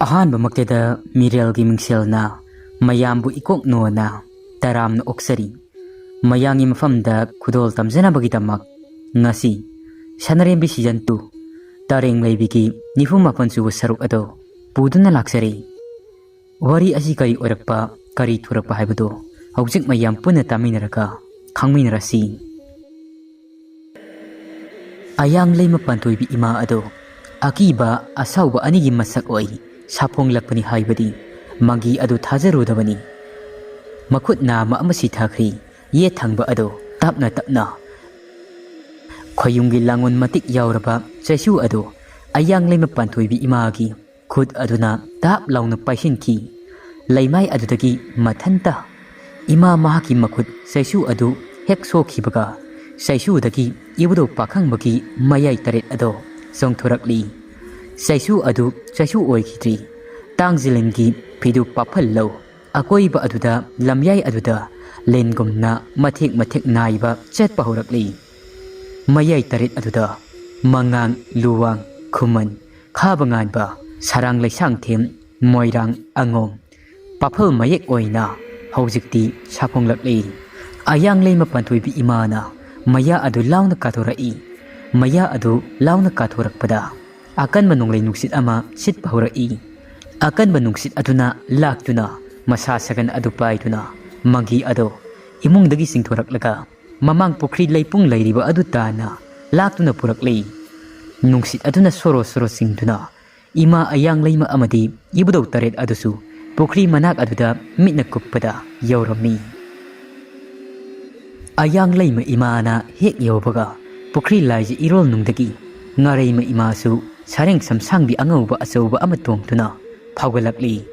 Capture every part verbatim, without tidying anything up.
ꯑꯍꯥꯟꯕꯃꯛꯇꯗ ꯃꯤꯔꯦꯜꯒꯤ ꯃꯤꯡꯁꯦꯜꯅ ꯃꯌꯥꯝꯕꯨ ꯏꯀꯣꯛ ꯅꯣꯟꯅ ꯇꯔꯥꯝꯅ ꯑꯣꯛꯆꯔꯤ꯫ ꯃꯌꯥꯝꯒꯤ ꯃꯐꯝꯗ ꯈꯨꯗꯣꯜ ꯇꯝꯖꯅꯕꯒꯤꯗꯃꯛ ꯉꯁꯤ ꯁꯅꯔꯦꯝꯕꯤ season two ꯇꯔꯦꯡ ꯂꯩꯕꯤꯒꯤ ꯅꯤꯐꯨ ꯃꯥꯄꯟ ꯁꯨꯕ ꯁꯔꯨꯛ ꯑꯗꯨ ꯄꯨꯗꯨꯅ ꯂꯥꯛꯆꯔꯤ꯫ ꯋꯥꯔꯤ ꯑꯁꯤ ꯀꯔꯤ ꯑꯣꯏꯔꯛꯄ, ꯀꯔꯤ ꯊꯣꯔꯛꯄ ꯍꯥꯏꯕꯗꯨ ꯍꯧꯖꯤꯛ ꯃꯌꯥꯝ ꯄꯨꯟꯅ ꯇꯥꯃꯤꯟꯅꯔꯒ ꯈꯪꯃꯤꯟꯅꯔꯁꯤ꯫ ꯑꯌꯥꯡ ꯂꯩꯃ ꯄꯥꯟꯊꯣꯏꯕꯤ ꯏꯃꯥ ꯑꯗꯨ ꯑꯀꯤꯕ ꯑꯁꯥꯎꯕ ꯑꯅꯤꯒꯤ ꯃꯁꯛ ꯑꯣꯏ ꯁꯥꯐꯣꯡꯂꯛꯄꯅꯤ ꯍꯥꯏꯕꯗꯤ ꯃꯪꯒꯤ ꯑꯗꯨ ꯊꯥꯖꯔꯨꯗꯕꯅꯤ꯫ ꯃꯈꯨꯠ ꯅꯥꯝꯃ ꯑꯃ ꯁꯤꯊꯈ꯭ꯔꯤ꯫ ꯌꯦꯠ ꯊꯪꯕ ꯑꯗꯨ ꯇꯞꯅ ꯇꯞꯅ ꯈꯣꯌꯨꯝꯒꯤ ꯂꯥꯡꯒꯣꯜ ꯃꯇꯤꯛ ꯌꯥꯎꯔꯕ ꯆꯩꯁꯨ ꯑꯗꯨ ꯑꯌꯥꯡ ꯂꯩꯃ ꯄꯥꯟꯊꯣꯏꯕꯤ ꯏꯃꯥꯒꯤ ꯈꯨꯠ ꯑꯗꯨꯅ ꯇꯥꯞ ꯂꯥꯎꯅ ꯄꯥꯏꯁꯤꯟꯈꯤ꯫ ꯂꯩꯃꯥꯏ ꯑꯗꯨꯗꯒꯤ ꯃꯊꯟꯇ ꯏꯃꯥ ꯃꯍꯥꯛꯀꯤ ꯃꯈꯨꯠ ꯆꯩꯁꯨ ꯑꯗꯨ ꯍꯦꯛ ꯁꯣꯛꯈꯤꯕꯒ ꯆꯩꯁꯨꯗꯒꯤ ꯏꯕꯨꯙꯧ ꯄꯥꯈꯪꯕꯒꯤ ꯃꯌꯥꯏ ꯇꯔꯦꯠ ꯑꯗꯨ ꯆꯣꯡꯊꯣꯔꯛꯂꯤ꯫ ꯆꯩꯁꯨ ꯑꯗꯨ ꯆꯩꯁꯨ ꯑꯣꯏꯈꯤꯗ꯭ꯔꯤ꯫ ꯇꯥꯡꯖꯤꯂꯤꯟꯒꯤ ꯐꯤꯗꯨ ꯄꯥꯐꯜꯂꯧ ꯑꯀꯣꯏꯕ ꯑꯗꯨꯗ ꯂꯝꯌꯥꯏ ꯑꯗꯨꯗ ꯂꯤꯟꯒꯨꯝꯅ ꯃꯊꯦꯛ ꯃꯊꯦꯛ ꯅꯥꯏꯕ ꯆꯠꯄ ꯍꯧꯔꯛꯂꯤ꯫ ꯃꯌꯥꯏ ꯇꯔꯦꯠ ꯑꯗꯨꯗ ꯃꯉꯥꯡ, ꯂꯨꯋꯥꯡ, ꯈꯨꯃꯟ, ꯈꯥꯕ ꯉꯥꯟꯕ, ꯁꯔꯥꯡ ꯂꯩꯁꯥꯡꯊꯦꯝ, ꯃꯣꯏꯔꯥꯡ ꯑꯉꯣꯝ, ꯄꯥꯐꯜ ꯃꯌꯦꯛ ꯑꯣꯏꯅ ꯍꯧꯖꯤꯛꯇꯤ ꯁꯥꯐꯣꯡꯂꯛꯂꯤ꯫ ꯑꯌꯥꯡ ꯂꯩꯃ ꯄꯥꯟꯊꯣꯏꯕꯤ ꯏꯃꯥꯅ ꯃꯌꯥ ꯑꯗꯨ ꯂꯥꯎꯅ ꯀꯥꯊꯣꯔꯛꯏ꯫ ꯃꯌꯥ ꯑꯗꯨ ꯂꯥꯎꯅ ꯀꯥꯊꯣꯔꯛꯄꯗ ꯑꯀꯟꯕ ꯅꯣꯡꯂꯩ ꯅꯨꯡꯁꯤꯠ ꯑꯃ ꯁꯤꯠꯄ ꯍꯧꯔꯛꯏ꯫ ꯑꯀꯟꯕ ꯅꯨꯡꯁꯤꯠ ꯑꯗꯨꯅ ꯂꯥꯛꯇꯨꯅ ꯃꯁꯥ ꯁꯒꯟ ꯑꯗꯨ ꯄꯥꯏꯗꯨꯅ ꯃꯪꯒꯤ ꯑꯗꯨ ꯏꯃꯨꯡꯗꯒꯤ ꯆꯤꯡꯊꯣꯔꯛꯂꯒ ꯃꯃꯥꯡ ꯄꯨꯈ꯭ꯔꯤ ꯂꯩꯄꯨꯡ ꯂꯩꯔꯤꯕ ꯑꯗꯨ ꯇꯥꯟꯅ ꯂꯥꯛꯇꯨꯅ ꯄꯨꯔꯛꯂꯤ꯫ ꯅꯨꯡꯁꯤꯠ ꯑꯗꯨꯅ ꯁꯣꯔꯣ ꯁꯣꯔꯣ ꯆꯤꯡꯗꯨꯅ ꯏꯃꯥ ꯑꯌꯥꯡ ꯂꯩꯃ ꯑꯃꯗꯤ ꯏꯕꯨꯙꯧ ꯇꯔꯦꯠ ꯑꯗꯨꯁꯨ ꯄꯨꯈ꯭ꯔꯤ ꯃꯅꯥꯛ ꯑꯗꯨꯗ ꯃꯤꯠꯅ ꯀꯨꯞꯄꯗ ꯌꯧꯔꯝꯃꯤ꯫ ꯑꯌꯥꯡ ꯂꯩꯃ ꯏꯃꯥꯅ ꯍꯦꯛ ꯌꯧꯕꯒ ꯄꯨꯈ꯭ꯔꯤ ꯂꯥꯏꯖ ꯏꯔꯣꯜꯅꯨꯡꯗꯒꯤ ꯉꯥꯔꯩꯃ ꯏꯃꯥꯁꯨ ꯁꯔꯦꯡ ꯁꯝꯁꯥꯡꯕꯤ ꯑꯉꯧꯕ ꯑꯆꯧꯕ ꯑꯃ ꯇꯣꯡꯗꯨꯅ ꯐꯥꯎꯒꯠꯂꯛꯂꯤ꯫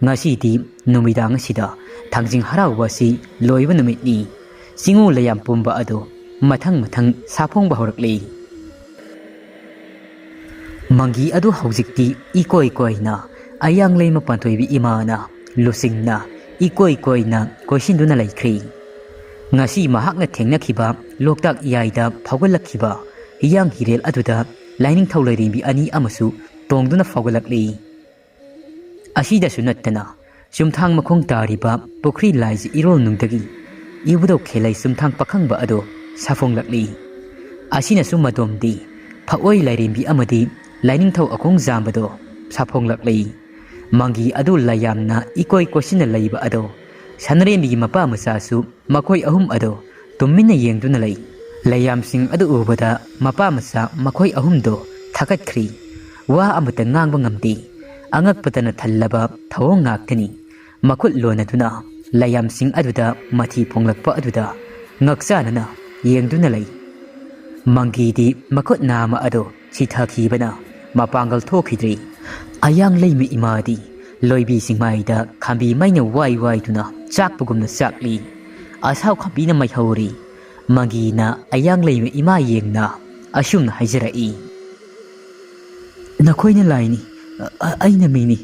ꯉꯁꯤꯗꯤ ꯅꯨꯃꯤꯗꯥꯡ ꯑꯁꯤꯗ ꯊꯥꯡꯖꯤꯡ ꯍꯔꯥꯎꯕ ꯑꯁꯤ ꯂꯣꯏꯕ ꯅꯨꯃꯤꯠꯅꯤ꯫ ꯆꯤꯡꯉꯨ ꯂꯩꯌꯥꯝ ꯄꯨꯝꯕ ꯑꯗꯨ ꯃꯊꯪ ꯃꯊꯪ ꯁꯥꯐꯣꯡꯕ ꯍꯧꯔꯛꯂꯤ꯫ ꯃꯪꯒꯤ ꯑꯗꯨ ꯍꯧꯖꯤꯛꯇꯤ ꯏꯀꯣꯏ ꯀꯣꯏꯅ ꯑꯌꯥꯡ ꯂꯩꯃ ꯄꯥꯟꯊꯣꯏꯕꯤ ꯏꯃꯥꯅ ꯂꯨꯆꯤꯡꯅ ꯏꯀꯣꯏ ꯀꯣꯏꯅ ꯀꯣꯏꯁꯤꯟꯗꯨꯅ ꯂꯩꯈ꯭ꯔꯤ꯫ ꯉꯁꯤ ꯃꯍꯥꯛꯅ ꯊꯦꯡꯅꯈꯤꯕ ꯂꯣꯛꯇꯥꯛ ꯏꯌꯥꯏꯗ ꯐꯥꯎꯒꯠꯂꯛꯈꯤꯕ ꯍꯤꯌꯥꯡ ꯍꯤꯔꯦꯜ ꯑꯗꯨꯗ ꯂꯥꯏꯅꯤꯡꯊꯧ ꯂꯩꯔꯦꯝꯕꯤ ꯑꯅꯤ ꯑꯃꯁꯨ ꯇꯣꯡꯗꯨꯅ ꯐꯥꯎꯒꯠꯂꯛꯂꯤ꯫ ꯑꯁꯤꯗꯁꯨ ꯅꯠꯇꯅ ꯆꯨꯝꯊꯥꯡ ꯃꯈꯣꯡ ꯇꯥꯔꯤꯕ ꯄꯨꯈ꯭ꯔꯤ ꯂꯥꯏꯖ ꯏꯔꯣꯜꯅꯨꯡꯗꯒꯤ ꯏꯕꯨꯙꯧ ꯈꯦꯂꯩ ꯆꯨꯝꯊꯥꯡ ꯄꯥꯈꯪꯕ ꯑꯗꯣ ꯁꯥꯐꯣꯡꯂꯛꯂꯤ꯫ ꯑꯁꯤꯅꯁꯨ ꯃꯗꯣꯝꯗꯤ ꯐꯛꯑꯣꯏ ꯂꯥꯏꯔꯦꯝꯕꯤ ꯑꯃꯗꯤ ꯂꯥꯏꯅꯤꯡꯊꯧ ꯑꯈꯣꯡ ꯖꯥꯝꯕꯗꯣ ꯁꯥꯐꯣꯡꯂꯛꯂꯤ꯫ ꯃꯪꯒꯤ ꯑꯗꯨ ꯂꯥꯏꯌꯥꯝꯅ ꯏꯀꯣꯏ ꯀꯣꯏꯁꯤꯟꯅ ꯂꯩꯕ ꯑꯗꯣ ꯁꯅꯔꯦꯝꯕꯤꯒꯤ ꯃꯄꯥ ꯃꯆꯥꯁꯨ ꯃꯈꯣꯏ ꯑꯍꯨꯝ ꯑꯗꯣ ꯇꯨꯃꯤꯟꯅ ꯌꯦꯡꯗꯨꯅ ꯂꯩ꯫ ꯂꯩꯌꯥꯝꯁꯤꯡ ꯑꯗꯨ ꯎꯕꯗ ꯃꯄꯥ ꯃꯆꯥ ꯃꯈꯣꯏ ꯑꯍꯨꯝꯗꯣ ꯊꯥꯒꯠꯈ꯭ꯔꯤ꯫ ꯋꯥ ꯑꯃꯠꯇ ꯉꯥꯡꯕ ꯉꯝꯗꯦ꯫ ꯑꯉꯛꯄꯇꯅ ꯊꯜꯂꯕ ꯊꯧꯑꯣꯡ ꯉꯥꯛꯇꯅꯤ꯫ ꯃꯈꯨꯠ ꯂꯣꯟꯅꯗꯨꯅ ꯂꯩꯌꯥꯝꯁꯤꯡ ꯑꯗꯨꯗ ꯃꯊꯤ ꯐꯣꯡꯂꯛꯄ ꯑꯗꯨꯗ ꯉꯛꯆꯥꯅꯅ ꯌꯦꯡꯗꯨꯅ ꯂꯩ꯫ ꯃꯪꯒꯤꯗꯤ ꯃꯈꯨꯠ ꯅꯥꯝꯃ ꯑꯗꯨ ꯁꯤꯊꯈꯤꯕꯅ ꯃꯄꯥꯡꯒꯜ ꯊꯣꯛꯈꯤꯗ꯭ꯔꯤ꯫ ꯑꯌꯥꯡ ꯂꯩꯃ ꯏꯃꯥꯗꯤ ꯂꯣꯏꯕꯤ ꯆꯤꯡꯃꯥꯏꯗ ꯈꯥꯝꯕꯤ ꯃꯩꯅ ꯋꯥꯏ ꯋꯥꯏꯗꯨꯅ ꯆꯥꯛꯄꯒꯨꯝꯅ ꯆꯥꯛꯂꯤ꯫ ꯑꯁꯥꯎ ꯈꯥꯝꯕꯤꯅ ꯃꯩꯍꯧꯔꯤ꯫ ꯃꯪꯒꯤꯅ ꯑꯌꯥꯡ ꯂꯩꯃ ꯏꯃꯥ ꯌꯦꯡꯅ ꯑꯁꯨꯝꯅ ꯍꯥꯏꯖꯔꯛꯏ꯫ ꯅꯈꯣꯏꯅ ꯂꯥꯏꯅꯤ, ꯑ-, ꯑ-, ꯑꯩꯅ ꯃꯤꯅꯤ꯫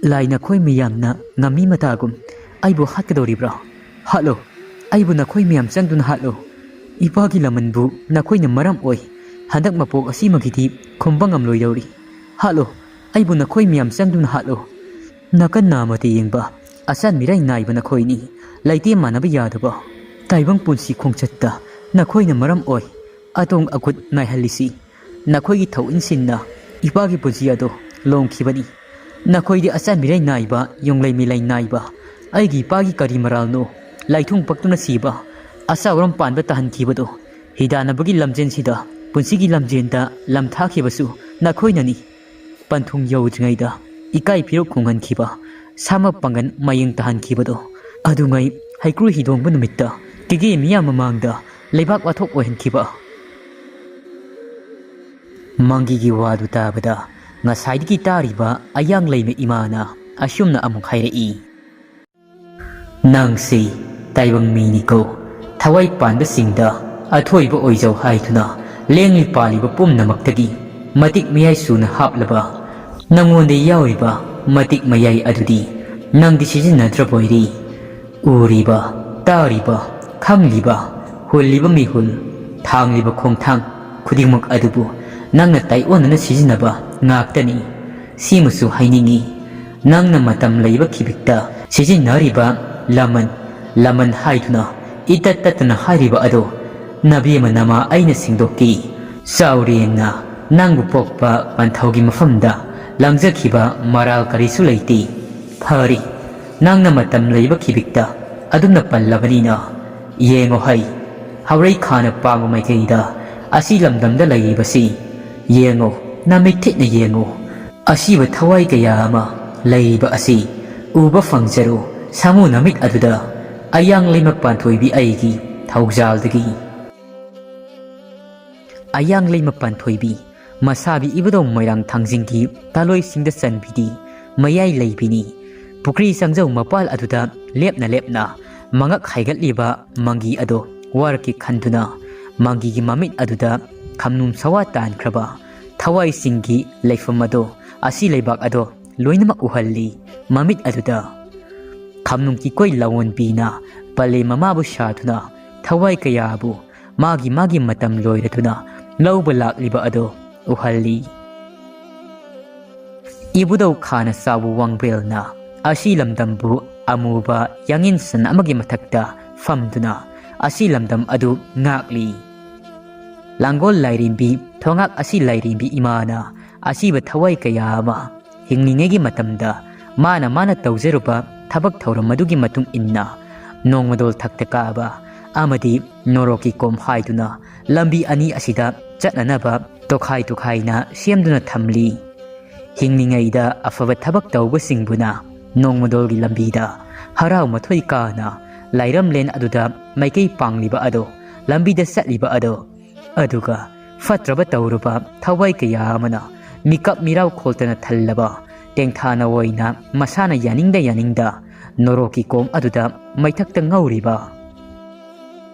ꯂꯥꯏ ꯅꯈꯣꯏ ꯃꯤꯌꯥꯝꯅ ꯉꯝꯃꯤ ꯃꯇꯥꯒꯨꯝ ꯑꯩꯕꯨ ꯍꯥꯠꯀꯗꯧꯔꯤꯕ꯭ꯔꯣ? ꯍꯥꯠꯂꯣ, ꯑꯩꯕꯨ ꯅꯈꯣꯏ ꯃꯌꯥꯝ ꯆꯪꯗꯨꯅ ꯍꯥꯠꯂꯣ꯫ ꯏꯄꯥꯒꯤ ꯂꯃꯟꯕꯨ ꯅꯈꯣꯏꯅ ꯃꯔꯝ ꯑꯣꯏ꯫ ꯍꯟꯗꯛ ꯃꯄꯣꯛ ꯑꯁꯤꯃꯒꯤꯗꯤ ꯈꯨꯝꯕ ꯉꯝꯂꯣꯏꯗꯧꯔꯤ꯫ ꯍꯥꯠꯂꯣ, ꯑꯩꯕꯨ ꯅꯈꯣꯏ ꯃꯌꯥꯝ ꯆꯪꯗꯨꯅ ꯍꯥꯠꯂꯣ꯫ ꯅꯥꯀꯟ ꯅꯥꯝꯃꯗ ꯌꯦꯡꯕ ꯑꯆꯥꯟ ꯃꯤꯔꯥꯏ ꯅꯥꯏꯕ ꯅꯈꯣꯏꯅꯤ꯫ ꯂꯩꯇꯦꯝ ꯃꯥꯟꯅꯕ ꯌꯥꯗꯕ ꯇꯥꯏꯕꯪ ꯄꯨꯟꯁꯤ ꯈꯣꯡꯆꯠꯇ ꯅꯈꯣꯏꯅ ꯃꯔꯝ ꯑꯣꯏ꯫ ꯑꯇꯣꯡ ꯑꯀꯨꯠ ꯅꯥꯏꯍꯜꯂꯤꯁꯤ ꯅꯈꯣꯏꯒꯤ ꯊꯧ ꯏꯟꯁꯤꯟꯅ ꯏꯄꯥꯒꯤ ꯄꯨꯟꯁꯤ ꯑꯗꯨ ꯂꯣꯡꯈꯤꯕꯅꯤ꯫ ꯅꯈꯣꯏꯗꯤ ꯑꯆꯥꯟ ꯃꯤꯔꯩ ꯅꯥꯏꯕ, ꯌꯨꯝꯂꯩ ꯃꯤꯂꯩ ꯅꯥꯏꯕ, ꯑꯩꯒꯤ ꯏꯄꯥꯒꯤ ꯀꯔꯤ ꯃꯔꯥꯜꯅꯣ ꯂꯥꯏꯊꯨꯡ ꯄꯛꯇꯨꯅ ꯁꯤꯕ, ꯑꯆꯥ ꯑꯔꯝ ꯄꯥꯟꯕ ꯇꯥꯍꯟꯈꯤꯕꯗꯨ, ꯍꯤꯗꯥꯟꯅꯕꯒꯤ ꯂꯝꯖꯦꯟꯁꯤꯗ ꯄꯨꯟꯁꯤꯒꯤ ꯂꯝꯖꯦꯟꯗ ꯂꯝ ꯊꯥꯈꯤꯕꯁꯨ ꯅꯈꯣꯏꯅꯅꯤ꯫ ꯄꯟꯊꯨꯡ ꯌꯧꯗ꯭ꯔꯤꯉꯩꯗ ꯏꯀꯥꯏ ꯐꯤꯔꯨꯛ ꯈꯨꯡꯍꯟꯈꯤꯕ, ꯁꯥꯃꯛ ꯄꯥꯡꯒꯟ ꯃꯌꯦꯡ ꯇꯥꯍꯟꯈꯤꯕꯗꯣ, ꯑꯗꯨꯉꯩ ꯍꯩꯀ꯭ꯔꯨ ꯍꯤꯗꯣꯡꯕ ꯅꯨꯃꯤꯠꯇ ꯀꯦꯒꯦ ꯃꯤꯌꯥꯝ ꯃꯃꯥꯡꯗ ꯂꯩꯕꯥꯛ ꯋꯥꯊꯣꯛ ꯑꯣꯏꯍꯟꯈꯤꯕ꯫ ꯃꯪꯒꯤꯒꯤ ꯋꯥꯗꯨ ꯇꯥꯕꯗ ꯉꯁꯥꯏꯗꯒꯤ ꯇꯥꯔꯤꯕ ꯑꯌꯥꯡ ꯂꯩꯃ ꯏꯃꯥꯅ ꯑꯁꯨꯝꯅ ꯑꯃꯨꯛ ꯍꯥꯏꯔꯛꯏ꯫ ꯅꯪꯁꯤ ꯇꯥꯏꯕꯪ ꯃꯤꯅꯤꯀꯣ꯫ ꯊꯋꯥꯏ ꯄꯥꯟꯕꯁꯤꯡꯗ ꯑꯊꯣꯏꯕ ꯑꯣꯏꯖꯧ ꯍꯥꯏꯗꯨꯅ ꯂꯦꯡꯂꯤ ꯄꯥꯜꯂꯤꯕ ꯄꯨꯝꯅꯃꯛꯇꯒꯤ ꯃꯇꯤꯛ ꯃꯌꯥꯏ ꯁꯨꯅ ꯍꯥꯞꯂꯕ ꯅꯪꯉꯣꯟꯗ ꯌꯥꯎꯔꯤꯕ ꯃꯇꯤꯛ ꯃꯌꯥꯏ ꯑꯗꯨꯗꯤ ꯅꯪꯗꯤ ꯁꯤꯖꯤꯟꯅꯗ꯭ꯔꯕꯣꯏꯔꯤ? ꯎꯔꯤꯕ, ꯇꯥꯔꯤꯕ, ꯈꯪꯂꯤꯕ, ꯍꯨꯜꯂꯤꯕ ꯃꯤꯍꯨꯜ, ꯊꯥꯡꯂꯤꯕ ꯈꯣꯡꯊꯥꯡ ꯈꯨꯗꯤꯡꯃꯛ ꯑꯗꯨꯕꯨ ꯅꯪꯅ ꯇꯥꯏꯑꯣꯟꯅꯅ ꯁꯤꯖꯤꯟꯅꯕ ꯉꯥꯛꯇꯅꯤ꯫ ꯁꯤꯃꯁꯨ ꯍꯥꯏꯅꯤꯡꯏ꯫ ꯅꯪꯅ ꯃꯇꯝ ꯂꯩꯕ ꯈꯤꯕꯤꯛꯇ ꯁꯤꯖꯤꯟꯅꯔꯤꯕ ꯂꯃꯟ, ꯂꯃꯟ ꯍꯥꯏꯗꯨꯅ ꯏꯇꯠ ꯇꯠꯇꯅ ꯍꯥꯏꯔꯤꯕ ꯑꯗꯨ ꯅꯕꯦꯝꯃ ꯅꯃꯥ ꯑꯩꯅ ꯁꯦꯡꯗꯣꯛꯀꯦ꯫ ꯆꯥꯎꯔꯦꯡꯅ ꯅꯪꯕꯨ ꯄꯣꯛꯄ ꯄꯟꯊꯧꯒꯤ ꯃꯐꯝꯗ ꯂꯪꯖꯈꯤꯕ ꯃꯔꯥꯜ ꯀꯔꯤꯁꯨ ꯂꯩꯇꯦ꯫ ꯐꯔꯦ, ꯅꯪꯅ ꯃꯇꯝ ꯂꯩꯕ ꯈꯤꯕꯤꯛꯇ ꯑꯗꯨꯝꯅ ꯄꯜꯂꯕꯅꯤꯅ, ꯌꯦꯡꯉꯣ ꯍꯩ, ꯍꯧꯔꯩ ꯈꯥꯅ ꯄꯥꯡꯕ ꯃꯥꯏꯀꯩꯗ ꯑꯁꯤ ꯂꯝꯗꯝꯗ ꯂꯩꯔꯤꯕꯁꯤ ꯌꯦꯡꯉꯣ, ꯅꯃꯤꯠ ꯊꯤꯠꯅ ꯌꯦꯡꯉꯣ꯫ ꯑꯁꯤꯕ ꯊꯋꯥꯏ ꯀꯌꯥ ꯑꯃ ꯂꯩꯔꯤꯕ ꯑꯁꯤ ꯎꯕ ꯐꯪꯖꯔꯣ, ꯁꯥꯃꯨ ꯅꯃꯤꯠ ꯑꯗꯨꯗ꯫ ꯑꯌꯥꯡ ꯂꯩꯃ ꯄꯥꯟꯊꯣꯏꯕꯤ ꯑꯩꯒꯤ ꯊꯧꯖꯥꯜꯗꯒꯤ꯫ ꯑꯌꯥꯡ ꯂꯩꯃ ꯄꯥꯟꯊꯣꯏꯕꯤ, ꯃꯁꯥꯕꯤ ꯏꯕꯨꯙꯧ ꯃꯣꯏꯔꯥꯡ ꯊꯥꯡꯖꯤꯡꯒꯤ ꯇꯥꯂꯣꯏꯁꯤꯡꯗ ꯆꯟꯕꯤꯗꯤ ꯃꯌꯥꯏ ꯂꯩꯕꯤꯅꯤ꯫ ꯄꯨꯈ꯭ꯔꯤ ꯆꯪꯖꯧ ꯃꯄꯥꯜ ꯑꯗꯨꯗ ꯂꯦꯞꯅ ꯂꯦꯞꯅ ꯃꯉꯛ ꯍꯥꯏꯒꯠꯂꯤꯕ ꯃꯪꯒꯤ ꯑꯗꯣ ꯋꯥꯔꯛꯀꯤ ꯈꯟꯗꯨꯅ, ꯃꯪꯒꯤꯒꯤ ꯃꯃꯤꯠ ꯑꯗꯨꯗ ꯈꯝꯅꯨꯡ ꯁꯋꯥ ꯇꯥꯟꯈ꯭ꯔꯕ ꯊꯋꯥꯏꯁꯤꯡꯒꯤ ꯂꯩꯐꯝ ꯑꯗꯣ, ꯑꯁꯤ ꯂꯩꯕꯥꯛ ꯑꯗꯣ ꯂꯣꯏꯅꯃꯛ ꯎꯍꯜꯂꯤ꯫ ꯃꯃꯤꯠ ꯑꯗꯨꯗ ꯈꯝꯅꯨꯡ ꯀꯤꯀꯣꯏ ꯂꯥꯋꯣꯟꯕꯤꯅ ꯄꯂꯦꯝ ꯃꯃꯥꯕꯨ ꯁꯥꯗꯨꯅ ꯊꯋꯥꯏ ꯀꯌꯥꯕꯨ ꯃꯥꯒꯤ ꯃꯥꯒꯤ ꯃꯇꯝ ꯂꯣꯏꯔꯗꯨꯅ ꯂꯧꯕ ꯂꯥꯛꯂꯤꯕ ꯑꯗꯨ ꯎꯍꯜꯂꯤ꯫ ꯏꯕꯨꯙꯧ ꯈꯥꯅ ꯆꯥꯎꯕ ꯋꯥꯡꯕ꯭ꯔꯦꯜꯅ ꯑꯁꯤ ꯂꯝꯗꯝꯕꯨ ꯑꯃꯨꯕ ꯌꯥꯡꯉꯤꯟ ꯁꯟ ꯑꯃꯒꯤ ꯃꯊꯛꯇ ꯐꯝꯗꯨꯅ ꯑꯁꯤ ꯂꯝꯗꯝ ꯑꯗꯨ ꯉꯥꯛꯂꯤ꯫ ꯂꯥꯡꯒꯣꯜ ꯂꯥꯏꯔꯦꯝꯕꯤ ꯊꯣꯉꯥꯛ ꯑꯁꯤ ꯂꯥꯏꯔꯦꯝꯕꯤ ꯏꯃꯥꯅ ꯑꯁꯤꯕ ꯊꯋꯥꯏ ꯀꯌꯥ ꯑꯃ ꯍꯤꯡꯂꯤꯉꯩꯒꯤ ꯃꯇꯝꯗ ꯃꯥꯅ ꯃꯥꯅ ꯇꯧꯖꯔꯨꯕ ꯊꯕꯛ ꯊꯧꯔꯝ ꯑꯗꯨꯒꯤ ꯃꯇꯨꯡ ꯏꯟꯅ ꯅꯣꯡꯃꯗꯣꯜ ꯊꯛꯇ ꯀꯥꯕ ꯑꯃꯗꯤ ꯅꯣꯔꯣꯛꯀꯤ ꯀꯣꯝ ꯍꯥꯏꯗꯨꯅ ꯂꯝꯕꯤ ꯑꯅꯤ ꯑꯁꯤꯗ ꯆꯠꯅꯅꯕ ꯇꯣꯈꯥꯏ ꯇꯣꯈꯥꯏꯅ ꯁꯦꯝꯗꯨꯅ ꯊꯝꯂꯤ꯫ ꯍꯤꯡꯂꯤꯉꯩꯗ ꯑꯐꯕ ꯊꯕꯛ ꯇꯧꯕꯁꯤꯡꯕꯨꯅ ꯅꯣꯡꯃꯗꯣꯜꯒꯤ ꯂꯝꯕꯤꯗ ꯍꯔꯥꯎ ꯃꯊꯣꯏ ꯀꯥꯅ ꯂꯥꯏꯔꯝꯂꯦꯟ ꯑꯗꯨꯗ ꯃꯥꯏꯀꯩ ꯄꯥꯡꯂꯤꯕ ꯑꯗꯣ, ꯂꯝꯕꯤꯗ ꯆꯠꯂꯤꯕ ꯑꯗꯣ, ꯑꯗꯨꯒ ꯐꯠꯇ꯭ꯔꯕ ꯇꯧꯔꯨꯕ ꯊꯋꯥꯏ ꯀꯌꯥ ꯑꯃꯅ ꯃꯤꯀꯞ ꯃꯤꯔꯥꯎ ꯈꯣꯜꯇꯅ ꯊꯜꯂꯕ ꯇꯦꯡꯊꯥꯅ ꯑꯣꯏꯅ ꯃꯁꯥꯅ ꯌꯥꯅꯤꯡꯗ ꯌꯥꯅꯤꯡꯗ ꯅꯣꯔꯣꯛꯀꯤ ꯀꯣꯝ ꯑꯗꯨꯗ ꯃꯩꯊꯛꯇ ꯉꯧꯔꯤꯕ꯫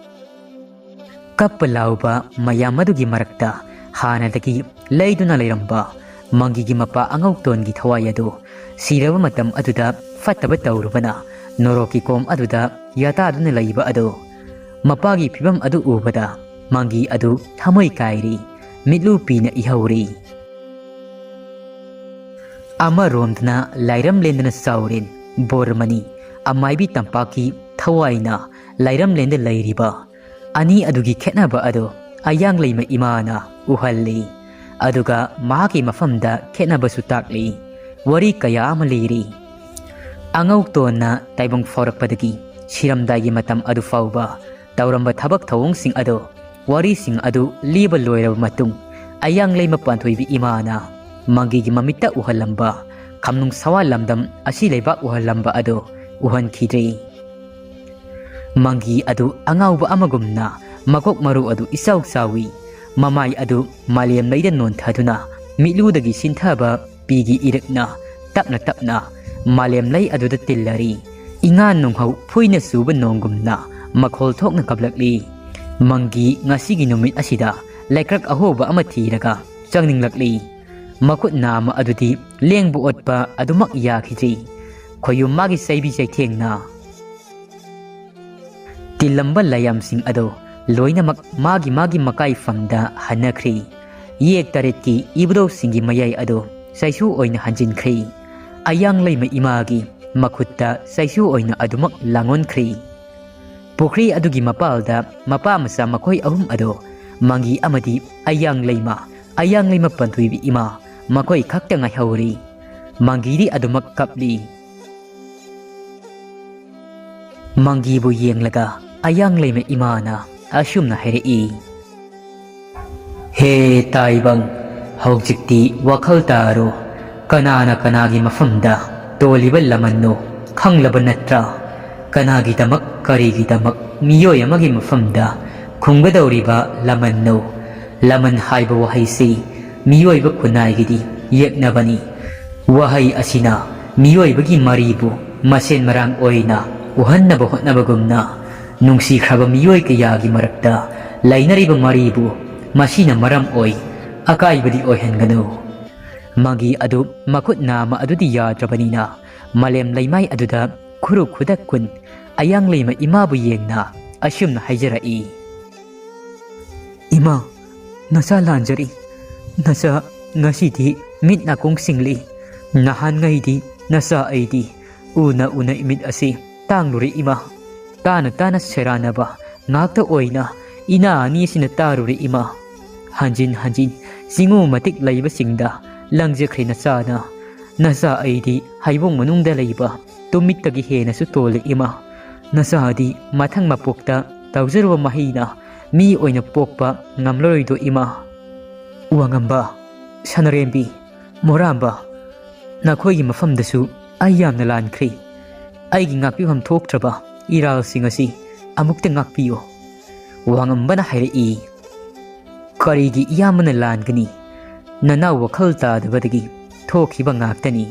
ꯀꯞꯄ ꯂꯥꯎꯕ ꯃꯌꯥꯝ ꯑꯗꯨꯒꯤ ꯃꯔꯛꯇ ꯍꯥꯟꯅꯗꯒꯤ ꯂꯩꯗꯨꯅ ꯂꯩꯔꯝꯕ ꯃꯪꯒꯤꯒꯤ ꯃꯄꯥ ꯑꯉꯧꯇꯣꯟꯒꯤ ꯊꯋꯥꯏ ꯑꯗꯨ ꯁꯤꯔꯕ ꯃꯇꯝ ꯑꯗꯨꯗ ꯐꯠꯇꯕ ꯇꯧꯔꯨꯕꯅ ꯅꯣꯔꯣꯛꯀꯤ ꯀꯣꯝ ꯑꯗꯨꯗ ꯌꯥꯇꯥꯗꯨꯅ ꯂꯩꯕ ꯑꯗꯨ꯫ ꯃꯄꯥꯒꯤ ꯐꯤꯕꯝ ꯑꯗꯨ ꯎꯕꯗ ꯃꯪꯒꯤ ꯑꯗꯨ ꯊꯃꯣꯏ ꯀꯥꯏꯔꯤ, ꯃꯤꯠꯂꯨ ꯄꯤꯅ ꯏꯍꯧꯔꯤ꯫ ꯑꯃꯔꯣꯝꯗꯅ ꯂꯥꯏꯔꯝꯂꯦꯟꯗꯅ ꯆꯥꯎꯔꯦꯟ ꯕꯣꯔꯃꯅꯤ, ꯑꯃꯥꯏꯕꯤ ꯇꯝꯄꯥꯛꯀꯤ ꯊꯋꯥꯏꯅ ꯂꯥꯏꯔꯝꯂꯦꯟꯗ ꯂꯩꯔꯤꯕ ꯑꯅꯤ ꯑꯗꯨꯒꯤ ꯈꯦꯠꯅꯕ ꯑꯗꯨ ꯑꯌꯥꯡꯂꯩꯃ ꯏꯃꯥꯅ ꯎꯍꯜꯂꯤ꯫ ꯑꯗꯨꯒ ꯃꯍꯥꯛꯀꯤ ꯃꯐꯝꯗ ꯈꯦꯠꯅꯕꯁꯨ ꯇꯥꯛꯂꯤ꯫ ꯋꯥꯔꯤ ꯀꯌꯥ ꯑꯃ ꯂꯤꯔꯤ꯫ ꯑꯉꯧꯇꯣꯟꯅ ꯇꯥꯏꯕꯪ ꯐꯥꯎꯔꯛꯄꯗꯒꯤ ꯁꯤꯔꯝꯗꯥꯏꯒꯤ ꯃꯇꯝ ꯑꯗꯨ ꯐꯥꯎꯕ ꯇꯧꯔꯝꯕ ꯊꯕꯛ ꯊꯧꯑꯣꯡꯁꯤꯡ ꯑꯗꯨ, ꯋꯥꯔꯤꯁꯤꯡ ꯑꯗꯨ ꯂꯤꯕ ꯂꯣꯏꯔꯕ ꯃꯇꯨꯡ, ꯑꯌꯥꯡꯂꯩꯃ ꯄꯥꯟꯊꯣꯏꯕꯤ ꯏꯃꯥꯅ ꯃꯪꯒꯤꯒꯤ ꯃꯃꯤꯠꯇ ꯎꯍꯜꯂꯝꯕ ꯈꯝꯅꯨꯡ ꯁꯋꯥ ꯂꯝꯗꯝ ꯑꯁꯤ ꯂꯩꯕꯥꯛ ꯎꯍꯜꯂꯝꯕ ꯑꯗꯨ ꯎꯍꯟꯈꯤꯗ꯭ꯔꯦ꯫ ꯃꯪꯒꯤ ꯑꯗꯨ ꯑꯉꯥꯎꯕ ꯑꯃꯒꯨꯝꯅ ꯃꯀꯣꯛ ꯃꯔꯨ ꯑꯗꯨ ꯏꯆꯥꯎ ꯆꯥꯎꯏ꯫ ꯃꯃꯥꯏ ꯑꯗꯨ ꯃꯥꯂꯦꯝ ꯂꯩꯗ ꯅꯣꯟꯊꯗꯨꯅ ꯃꯤꯠꯂꯨꯗꯒꯤ ꯁꯤꯟꯊꯕ ꯄꯤꯒꯤ ꯏꯔꯛꯅ ꯇꯞꯅ ꯇꯞꯅ ꯃꯥꯂꯦꯝ ꯂꯩ ꯑꯗꯨꯗ ꯇꯤꯜꯂꯔꯤ꯫ ꯏꯉꯥ ꯅꯨꯡꯍꯧ ꯐꯨꯏꯅ ꯆꯨꯕ ꯅꯣꯡꯒꯨꯝꯅ ꯃꯈꯣꯜ ꯊꯣꯛꯅ ꯀꯞꯂꯛꯂꯤ꯫ ꯃꯪꯒꯤ ꯉꯁꯤꯒꯤ ꯅꯨꯃꯤꯠ ꯑꯁꯤꯗ ꯂꯩꯀ꯭ꯔꯛ ꯑꯍꯣꯕ ꯑꯃ ꯊꯤꯔꯒ ꯆꯪꯅꯤꯡꯂꯛꯂꯤ꯫ ꯃꯈꯨꯠ ꯅꯥꯝꯃ ꯑꯗꯨꯗꯤ ꯂꯦꯡꯕ ꯑꯣꯠꯄ ꯑꯗꯨꯃꯛ ꯌꯥꯈꯤꯗ꯭ꯔꯤ꯫ ꯈꯣꯌꯨꯝ ꯃꯥꯒꯤ ꯆꯩꯕꯤ ꯆꯩꯊꯦꯡꯅ ꯇꯤꯜꯂꯝꯕ ꯂꯥꯏꯌꯥꯝꯁꯤꯡ ꯑꯗꯨ ꯂꯣꯏꯅꯃꯛ ꯃꯥꯒꯤ ꯃꯥꯒꯤ ꯃꯀꯥꯏꯐꯝꯗ ꯍꯟꯅꯈ꯭ꯔꯤ꯫ ꯌꯦꯛ ꯇꯔꯦꯠꯀꯤ ꯏꯕꯨꯙꯧꯁꯤꯡꯒꯤ ꯃꯌꯥꯏ ꯑꯗꯨ ꯆꯩꯁꯨ ꯑꯣꯏꯅ ꯍꯟꯖꯤꯟꯈ꯭ꯔꯤ꯫ ꯑꯌꯥꯡꯂꯩꯃ ꯏꯃꯥꯒꯤ ꯃꯈꯨꯠꯇ ꯆꯩꯁꯨ ꯑꯣꯏꯅ ꯑꯗꯨꯃꯛ ꯂꯥꯡꯑꯣꯟꯈ꯭ꯔꯤ꯫ ꯄꯨꯈ꯭ꯔꯤ ꯑꯗꯨꯒꯤ ꯃꯄꯥꯜꯗ ꯃꯄꯥ ꯃꯆꯥ ꯃꯈꯣꯏ ꯑꯍꯨꯝ ꯑꯗꯨ, ꯃꯪꯒꯤ ꯑꯃꯗꯤ ꯑꯌꯥꯡꯂꯩꯃ, ꯑꯌꯥꯡꯂꯩꯃ ꯄꯟꯊꯣꯏꯕꯤ ꯏꯃꯥ, ꯃꯈꯣꯏ ꯈꯛꯇ ꯉꯥꯏꯍꯧꯔꯤ꯫ ꯃꯪꯒꯤꯗꯤ ꯑꯗꯨꯃꯛ ꯀꯞꯂꯤ꯫ ꯃꯪꯒꯤꯕꯨ ꯌꯦꯡꯂꯒ ꯑꯌꯥꯡꯂꯩꯃ ꯏꯃꯥꯅ ꯑꯁꯨꯝꯅ ꯍꯥꯏꯔꯛꯏ, "ꯍꯦ ꯇꯥꯏꯕꯪ, ꯍꯧꯖꯤꯛꯇꯤ ꯋꯥꯈꯜ ꯇꯥꯔꯣ꯫ ꯀꯅꯥꯅ ꯀꯅꯥꯒꯤ ꯃꯐꯝꯗ ꯇꯣꯜꯂꯤꯕ ꯂꯃꯟꯅꯣ ꯈꯪꯂꯕ ꯅꯠꯇ꯭ꯔꯥ? ꯀꯅꯥꯒꯤꯗꯃꯛ, ꯀꯔꯤꯒꯤꯗꯃꯛ ꯃꯤꯑꯣꯏ ꯑꯃꯒꯤ ꯃꯐꯝꯗ ꯈꯨꯝꯒꯗꯧꯔꯤꯕ ꯂꯃꯟꯅꯣ?" ꯂꯃꯟ ꯍꯥꯏꯕ ꯋꯥꯍꯩꯁꯤ ꯃꯤꯑꯣꯏꯕ ꯈꯨꯟꯅꯥꯏꯒꯤꯗꯤ ꯌꯦꯛꯅꯕꯅꯤ꯫ ꯋꯥꯍꯩ ꯑꯁꯤꯅ ꯃꯤꯑꯣꯏꯕꯒꯤ ꯃꯔꯤꯕꯨ ꯃꯁꯦꯟ ꯃꯔꯥꯡ ꯑꯣꯏꯅ ꯎꯍꯟꯅꯕ ꯍꯣꯠꯅꯕꯒꯨꯝꯅ, ꯅꯨꯡꯁꯤꯈ꯭ꯔꯕ ꯃꯤꯑꯣꯏ ꯀꯌꯥꯒꯤ ꯃꯔꯛꯇ ꯂꯩꯅꯔꯤꯕ ꯃꯔꯤꯕꯨ ꯃꯁꯤꯅ ꯃꯔꯝ ꯑꯣꯏ ꯑꯀꯥꯏꯕꯗꯤ ꯑꯣꯏꯍꯟꯒꯅꯨ꯫ ꯃꯪꯒꯤ ꯑꯗꯨ ꯃꯈꯨꯠ ꯅꯥꯝꯃ ꯑꯗꯨꯗꯤ ꯌꯥꯗ꯭ꯔꯕꯅꯤꯅ, ꯃꯥꯂꯦꯝ ꯂꯩꯃꯥꯏ ꯑꯗꯨꯗ ꯈꯨꯔꯨ ꯈꯨꯗꯛ ꯀꯨꯟ ꯑꯌꯥꯡꯂꯩꯃ ꯏꯃꯥꯕꯨ ꯌꯦꯡꯅ ꯑꯁꯨꯝꯅ ꯍꯥꯏꯖꯔꯛꯏ, "ꯏꯃꯥ, ꯅꯆꯥ ꯂꯥꯟꯖꯔꯤ꯫ ꯅꯆꯥ ꯉꯁꯤꯗꯤ ꯃꯤꯠ ꯅꯥꯀꯣꯡ ꯁꯤꯡꯂꯤ꯫ ꯅꯍꯥꯟꯉꯩꯗꯤ ꯅꯆꯥ ꯑꯩꯗꯤ ꯎꯅ ꯎꯅ ꯏꯃꯤꯠ ꯑꯁꯤ ꯇꯥꯡꯂꯨꯔꯦ ꯏꯃꯥ꯫ ꯇꯥꯅ ꯇꯥꯅ ꯁꯦꯔꯥꯟꯅꯕ ꯉꯥꯛꯇ ꯑꯣꯏꯅ ꯏꯅꯥ ꯑꯅꯤ ꯑꯁꯤꯅ ꯇꯥꯔꯨꯔꯦ ꯏꯃꯥ꯫ ꯍꯟꯖꯤꯟ ꯍꯟꯖꯤꯟ ꯆꯤꯡꯉꯨ ꯃꯇꯤꯛ ꯂꯩꯕꯁꯤꯡꯗ ꯂꯪꯖꯈ꯭ꯔꯦ ꯅꯆꯥꯅ꯫ ꯅꯆꯥ ꯑꯩꯗꯤ ꯍꯩꯕꯣꯡ ꯃꯅꯨꯡꯗ ꯂꯩꯕ ꯇꯨꯃꯤꯠꯇꯒꯤ ꯍꯦꯟꯅꯁꯨ ꯇꯣꯜꯂꯤ ꯏꯃꯥ꯫ ꯅꯆꯥꯗꯤ ꯃꯊꯪ ꯃꯄꯣꯛꯇ ꯇꯧꯖꯔꯨꯕ ꯃꯍꯩꯅ ꯃꯤ ꯑꯣꯏꯅ ꯄꯣꯛꯄ ꯉꯝꯂꯔꯣꯏꯗꯣ ꯏꯃꯥ꯫ ꯋꯥꯉꯝꯕ, ꯁꯅꯔꯦꯝꯕꯤ, ꯃꯣꯔꯥꯝꯕ, ꯅꯈꯣꯏꯒꯤ ꯃꯐꯝꯗꯁꯨ ꯑꯩ ꯌꯥꯝꯅ ꯂꯥꯟꯈ꯭ꯔꯦ꯫ ꯑꯩꯒꯤ ꯉꯥꯛꯄꯤꯐꯝ ꯊꯣꯛꯇ꯭ꯔꯕ ꯏꯔꯥꯜꯁꯤꯡ ꯑꯁꯤ ꯑꯃꯨꯛꯇ ꯉꯥꯛꯄꯤꯌꯨ꯫ ꯋꯥꯉꯝꯕꯅ ꯍꯥꯏꯔꯛꯏ꯫ ꯀꯔꯤꯒꯤ ꯏꯌꯥꯝꯕꯅ ꯂꯥꯟꯒꯅꯤ? ꯅꯅꯥꯎ ꯋꯥꯈꯜ ꯇꯥꯗꯕꯗꯒꯤ ꯊꯣꯛꯈꯤꯕ ꯉꯥꯛꯇꯅꯤ꯫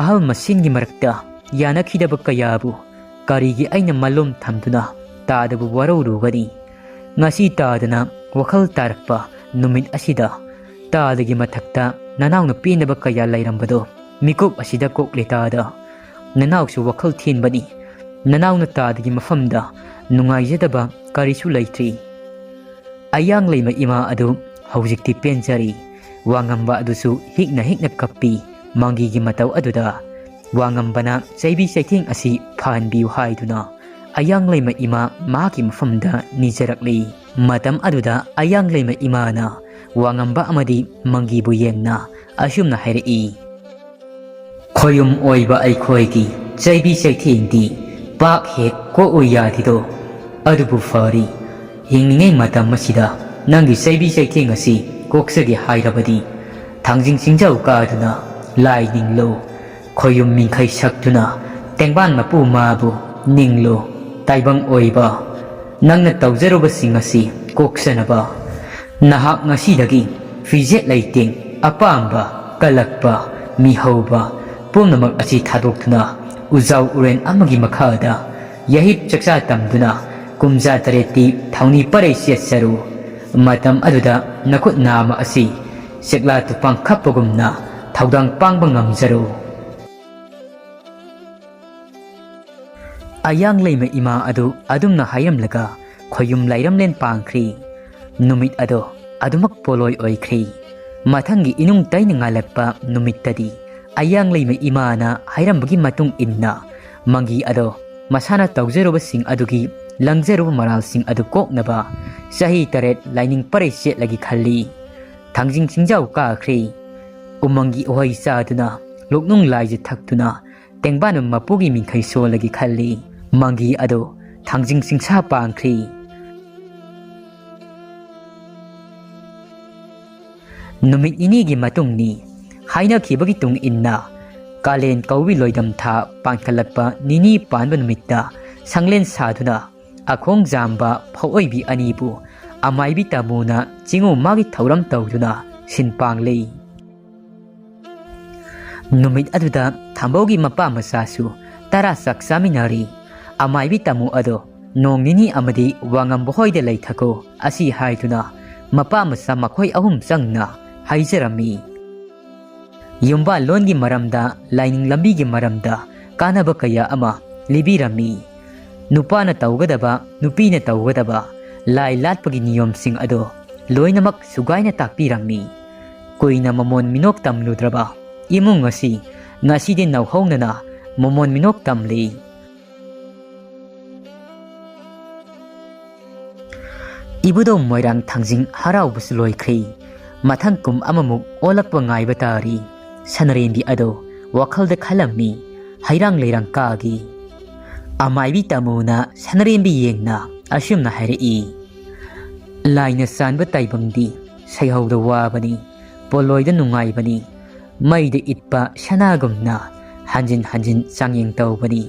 ꯑꯍꯜ ꯃꯁꯦꯟꯒꯤ ꯃꯔꯛꯇ ꯌꯥꯅꯈꯤꯗꯕ ꯀꯌꯥꯕꯨ ꯀꯔꯤꯒꯤ ꯑꯩꯅ ꯃꯂꯣꯝ ꯊꯝꯗꯨꯅ ꯇꯥꯗꯕꯨ ꯋꯥꯔꯧꯔꯨꯒꯅꯤ? ꯉꯁꯤ ꯇꯥꯗꯅ ꯋꯥꯈꯜ ꯇꯥꯔꯛꯄ ꯅꯨꯃꯤꯠ ꯑꯁꯤꯗ ꯇꯥꯗꯒꯤ ꯃꯊꯛꯇ ꯅꯅꯥꯎꯅ ꯄꯦꯟꯗꯕ ꯀꯌꯥ ꯂꯩꯔꯝꯕꯗꯣ ꯃꯤꯀꯨꯞ ꯑꯁꯤꯗ ꯀꯣꯛꯂꯦ ꯇꯥꯗ꯫ ꯅꯅꯥꯎꯁꯨ ꯋꯥꯈꯜ ꯊꯦꯟꯕꯅꯤ꯫ ꯅꯅꯥꯎꯅ ꯇꯥꯗꯒꯤ ꯃꯐꯝꯗ ꯅꯨꯡꯉꯥꯏꯖꯗꯕ ꯀꯔꯤꯁꯨ ꯂꯩꯇ꯭ꯔꯤ꯫ ꯑꯌꯥꯡꯂꯩꯃ ꯏꯃꯥ ꯑꯗꯨ ꯍꯧꯖꯤꯛꯇꯤ ꯄꯦꯟꯖꯔꯤ꯫ ꯋꯥꯉꯝꯕ ꯑꯗꯨꯁꯨ ꯍꯤꯛꯅ ꯍꯤꯛꯅ ꯀꯞꯄꯤ꯫ ꯃꯪꯒꯤꯒꯤ ꯃꯇꯧ ꯑꯗꯨꯗ ꯋꯥꯉꯝꯕꯅ ꯆꯩꯕꯤ ꯆꯩꯊꯦꯡ ꯑꯁꯤ ꯐꯍꯟꯕꯤꯌꯨ ꯍꯥꯏꯗꯨꯅ ꯑꯌꯥꯡꯂꯩꯃ ꯏꯃꯥ ꯃꯍꯥꯛꯀꯤ ꯃꯐꯝꯗ ꯅꯤꯖꯔꯛꯂꯤ꯫ ꯃꯇꯝ ꯑꯗꯨꯗ ꯑꯌꯥꯡꯂꯩꯃ ꯏꯃꯥꯅ ꯋꯥꯉꯝꯕ ꯑꯃꯗꯤ ꯃꯪꯒꯤꯕꯨ ꯌꯦꯡꯅ ꯑꯁꯨꯝꯅ ꯍꯥꯏꯔꯛꯏ꯫ ꯈꯣꯌꯨꯝ ꯑꯣꯏꯕ ꯑꯩꯈꯣꯏꯒꯤ ꯆꯩꯕꯤ ꯆꯩꯊꯦꯡꯗꯤ ꯄꯥꯛ ꯍꯦꯛ ꯀꯣꯛꯎ ꯌꯥꯗꯦꯗꯣ꯫ ꯑꯗꯨꯕꯨ ꯐꯔꯤ, ꯍꯤꯡꯂꯤꯉꯩ ꯃꯇꯝ ꯑꯁꯤꯗ ꯅꯪꯒꯤ ꯆꯩꯕꯤ ꯆꯩꯊꯦꯡ ꯑꯁꯤ ꯀꯣꯛꯆꯒꯦ ꯍꯥꯏꯔꯕꯗꯤ ꯊꯥꯡꯖꯤꯡ ꯆꯤꯡꯖꯥꯎ ꯀꯥꯗꯨꯅ ꯂꯥꯏ ꯅꯤꯡꯂꯨ꯫ ꯈꯣꯌꯨꯝ ꯃꯤꯡꯈꯩ ꯁꯛꯇꯨꯅ ꯇꯦꯡꯕꯥꯟ ꯃꯄꯨ ꯃꯥꯕꯨ ꯅꯤꯡꯂꯨ꯫ ꯇꯥꯏꯕꯪ ꯑꯣꯏꯕ ꯅꯪꯅ ꯇꯧꯖꯔꯨꯕꯁꯤꯡ ꯑꯁꯤ ꯀꯣꯛꯆꯅꯕ ꯅꯍꯥꯛ ꯉꯁꯤꯗꯒꯤ ꯐꯤꯖꯦꯠ ꯂꯩꯇꯦꯡ, ꯑꯄꯥꯝꯕ, ꯀꯜꯂꯛꯄ, ꯃꯤꯍꯧꯕ ꯄꯨꯝꯅꯃꯛ ꯑꯁꯤ ꯊꯥꯗꯣꯛꯇꯨꯅ ꯎꯖꯥꯎ ꯎꯔꯦꯟ ꯑꯃꯒꯤ ꯃꯈꯥꯗ ꯌꯥꯍꯤꯞ ꯆꯥꯛꯆꯥ ꯇꯝꯗꯨꯅ ꯀꯨꯝꯖꯥ ꯇꯔꯦꯠꯇꯤ ꯊꯧꯅꯤ ꯄꯔꯩ ꯆꯦꯠꯆꯔꯨ꯫ ꯃꯇꯝ ꯑꯗꯨꯗ ꯅꯈꯨꯠ ꯅꯥꯝꯃ ꯑꯁꯤ ꯆꯦꯛꯂꯥ ꯇꯨꯄꯥꯡ ꯈꯞꯄꯒꯨꯝꯅ ꯊꯧꯗꯥꯡ ꯄꯥꯡꯕ ꯉꯝꯖꯔꯨ꯫ ꯑꯌꯥꯡꯂꯩꯃ ꯏꯃꯥ ꯑꯗꯨ ꯑꯗꯨꯝꯅ ꯍꯥꯏꯔꯝꯂꯒ ꯈꯣꯌꯨꯝ ꯂꯩꯔꯝꯂꯦꯟ ꯄꯥꯡꯈ꯭ꯔꯤ꯫ ꯅꯨꯃꯤꯠ ꯑꯗꯣ ꯑꯗꯨꯃꯛ ꯄꯣꯂꯣꯏ ꯑꯣꯏꯈ꯭ꯔꯤ꯫ ꯃꯊꯪꯒꯤ ꯏꯅꯨꯡ ꯇꯩꯅ ꯉꯥꯜꯂꯛꯄ ꯅꯨꯃꯤꯠꯇꯗꯤ ꯑꯌꯥꯡꯂꯩꯃ ꯏꯃꯥꯅ ꯍꯥꯏꯔꯝꯕꯒꯤ ꯃꯇꯨꯡ ꯏꯟꯅ ꯃꯪꯒꯤ ꯑꯗꯣ ꯃꯁꯥꯅ ꯇꯧꯖꯔꯨꯕꯁꯤꯡ ꯑꯗꯨꯒꯤ ꯂꯪꯖꯔꯨꯕ ꯃꯔꯥꯜꯁꯤꯡ ꯑꯗꯨ ꯀꯣꯛꯅꯕ ꯆꯍꯤ ꯇꯔꯦꯠ ꯂꯥꯏꯅꯤꯡ ꯄꯔꯩ ꯆꯦꯠꯂꯒꯦ ꯈꯜꯂꯤ꯫ ꯊꯥꯡꯖꯤꯡ ꯆꯤꯡꯖꯥꯎ ꯀꯥꯈ꯭ꯔꯦ꯫ ꯎꯃꯪꯒꯤ ꯎꯍꯩ ꯆꯥꯗꯨꯅ, ꯂꯣꯛꯅꯨꯡ ꯂꯥꯏꯁꯦ ꯊꯛꯇꯨꯅ, ꯇꯦꯡꯕꯥꯟ ꯃꯄꯨꯒꯤ ꯃꯤꯡꯈꯩ ꯁꯣꯜꯂꯒꯦ ꯈꯜꯂꯤ꯫ ꯃꯪꯒꯤ ꯑꯗꯣ ꯊꯥꯡꯖꯤꯡ ꯆꯤꯡꯁꯥ ꯄꯥꯡꯈ꯭ꯔꯦ꯫ ꯅꯨꯃꯤꯠ ꯅꯤꯅꯤꯒꯤ ꯃꯇꯨꯡꯅꯤ꯫ ꯍꯥꯏꯅꯈꯤꯕꯒꯤ ꯇꯨꯡ ꯏꯟꯅ ꯀꯥꯂꯦꯟ ꯀꯧꯏ ꯂꯣꯏꯗꯝ ꯊꯥ ꯄꯥꯟꯈꯠꯂꯛꯄ ꯅꯤꯅꯤ ꯄꯥꯟꯕ ꯅꯨꯃꯤꯠꯇ ꯁꯪꯂꯦꯟ ꯁꯥꯗꯨꯅ ꯑꯈꯣꯡ ꯖꯥꯝꯕ ꯐꯧꯑꯣꯏꯕꯤ ꯑꯅꯤꯕꯨ ꯑꯃꯥꯏꯕꯤ ꯇꯥꯃꯣꯅ ꯆꯤꯡꯉꯨ ꯃꯥꯒꯤ ꯊꯧꯔꯝ ꯇꯧꯗꯨꯅ ꯁꯤꯟ ꯄꯥꯡꯂꯤ꯫ ꯅꯨꯃꯤꯠ ꯑꯗꯨꯗ ꯊꯥꯝꯕꯧꯒꯤ ꯃꯄꯥ ꯃꯆꯥꯁꯨ ꯇꯔꯥ ꯆꯥꯛ ꯆꯥꯃꯤꯟꯅꯔꯤ꯫ ꯑꯃꯥꯏꯕꯤ ꯇꯥꯃꯣ ꯑꯗꯣ ꯅꯣꯡ ꯅꯤꯅꯤ ꯑꯃꯗꯤ ꯋꯥꯉꯝꯕ ꯍꯣꯏꯗ ꯂꯩꯊꯈꯣ ꯑꯁꯤ ꯍꯥꯏꯗꯨꯅ ꯃꯄꯥ ꯃꯆꯥ ꯃꯈꯣꯏ ꯑꯍꯨꯝ ꯆꯪꯅ ꯍꯥꯏꯖꯔꯝꯃꯤ꯫ ꯌꯨꯝꯕꯥꯜꯂꯣꯟꯒꯤ ꯃꯔꯝꯗ, ꯂꯥꯏꯅꯤꯡ ꯂꯝꯕꯤꯒꯤ ꯃꯔꯝꯗ ꯀꯥꯟꯅꯕ ꯀꯌꯥ ꯑꯃ ꯂꯤꯕꯤꯔꯝꯃꯤ꯫ ꯅꯨꯄꯥꯅ ꯇꯧꯒꯗꯕ, ꯅꯨꯄꯤꯅ ꯇꯧꯒꯗꯕ ꯂꯥꯏ ꯂꯥꯠꯄꯒꯤ ꯅꯤꯌꯣꯝꯁꯤꯡ ꯑꯗꯣ ꯂꯣꯏꯅꯃꯛ ꯁꯨꯒꯥꯏꯅ ꯇꯥꯛꯄꯤꯔꯝꯃꯤ꯫ ꯀꯨꯏꯅ ꯃꯃꯣꯟ ꯃꯤꯅꯣꯛ ꯇꯝꯂꯨꯗ꯭ꯔꯕ ꯏꯃꯨꯡ ꯑꯁꯤ ꯉꯁꯤꯗꯤ ꯅꯧꯍꯧꯅꯅ ꯃꯃꯣꯟ ꯃꯤꯅꯣꯛ ꯇꯝꯂꯤ꯫ ꯏꯕꯨꯙꯧ ꯃꯣꯏꯔꯥꯡ ꯊꯥꯡꯖꯤꯡ ꯍꯔꯥꯎꯕꯁꯨ ꯂꯣꯏꯈ꯭ꯔꯦ꯫ ꯃꯊꯪ ꯀꯨꯝ ꯑꯃꯃꯨꯛ ꯑꯣꯜꯂꯛꯄ ꯉꯥꯏꯕ ꯇꯥꯔꯤ꯫ ꯁꯅꯔꯦꯝꯕꯤ ꯑꯗꯣ ꯋꯥꯈꯜꯗ ꯈꯜꯂꯝꯃꯤ꯫ ꯍꯩꯔꯥꯡ ꯂꯩꯔꯥꯡ ꯀꯥꯒꯤ꯫ ꯑꯃꯥꯏꯕꯤ ꯇꯥꯃꯣꯅ ꯁꯅꯔꯦꯝꯕꯤ ꯌꯦꯡꯅ ꯑꯁꯨꯝꯅ ꯍꯥꯏꯔꯛꯏ, "ꯂꯥꯏꯅ ꯆꯥꯟꯕ ꯇꯥꯏꯕꯪꯗꯤ ꯁꯩꯍꯧꯗ ꯋꯥꯕꯅꯤ, ꯄꯣꯂꯣꯏꯗ ꯅꯨꯡꯉꯥꯏꯕꯅꯤ꯫ ꯃꯩꯗ ꯏꯠꯄ ꯁꯅꯥꯒꯨꯝꯅ ꯍꯟꯖꯤꯟ ꯍꯟꯖꯤꯟ ꯆꯥꯡꯌꯦꯡ ꯇꯧꯕꯅꯤ꯫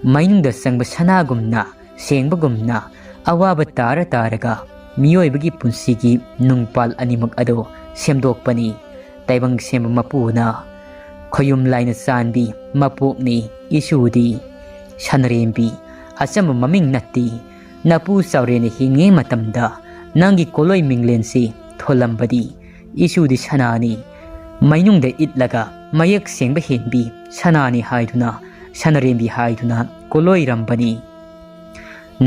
ꯃꯩꯅꯨꯡꯗ ꯆꯪꯕ ꯁꯅꯥꯒꯨꯝꯅ ꯁꯦꯡꯕꯒꯨꯝꯅ ꯑꯋꯥꯕ ꯇꯥꯔ ꯇꯥꯔꯒ ꯃꯤꯑꯣꯏꯕꯒꯤ ꯄꯨꯟꯁꯤꯒꯤ ꯅꯨꯡꯄꯥꯜ ꯑꯅꯤꯃꯛ ꯑꯗꯣ ꯁꯦꯝꯗꯣꯛꯄꯅꯤ꯫ ꯇꯥꯏꯕꯪ ꯁꯦꯝꯕ ꯃꯄꯨꯅ ꯈꯣꯌꯨꯝ ꯂꯥꯏꯅ ꯆꯥꯟꯕꯤ ꯃꯄꯣꯛꯅꯤ ꯏꯁꯨꯗꯤ꯫ ꯁꯅꯔꯦꯝꯕꯤ ꯑꯆꯝꯕ ꯃꯃꯤꯡ ꯅꯠꯇꯦ꯫ ꯅꯄꯨ ꯆꯥꯎꯔꯦꯟꯅ ꯍꯤꯡꯉꯤ ꯃꯇꯝꯗ ꯅꯪꯒꯤ ꯀꯣꯂꯣꯏ ꯃꯤꯡꯂꯦꯟꯁꯤ ꯊꯣꯜꯂꯝꯕꯗꯤ ꯏꯁꯨꯗꯤ ꯁꯅꯥꯅꯤ꯫ ꯃꯩꯅꯨꯡꯗ ꯏꯠꯂꯒ ꯃꯌꯦꯛ ꯁꯦꯡꯕ ꯍꯦꯟꯕꯤ ꯁꯅꯥꯅꯤ ꯍꯥꯏꯗꯨꯅ ꯁꯅꯔꯦꯝꯕꯤ ꯍꯥꯏꯗꯨꯅ ꯀꯣꯂꯣꯏꯔꯝꯕꯅꯤ꯫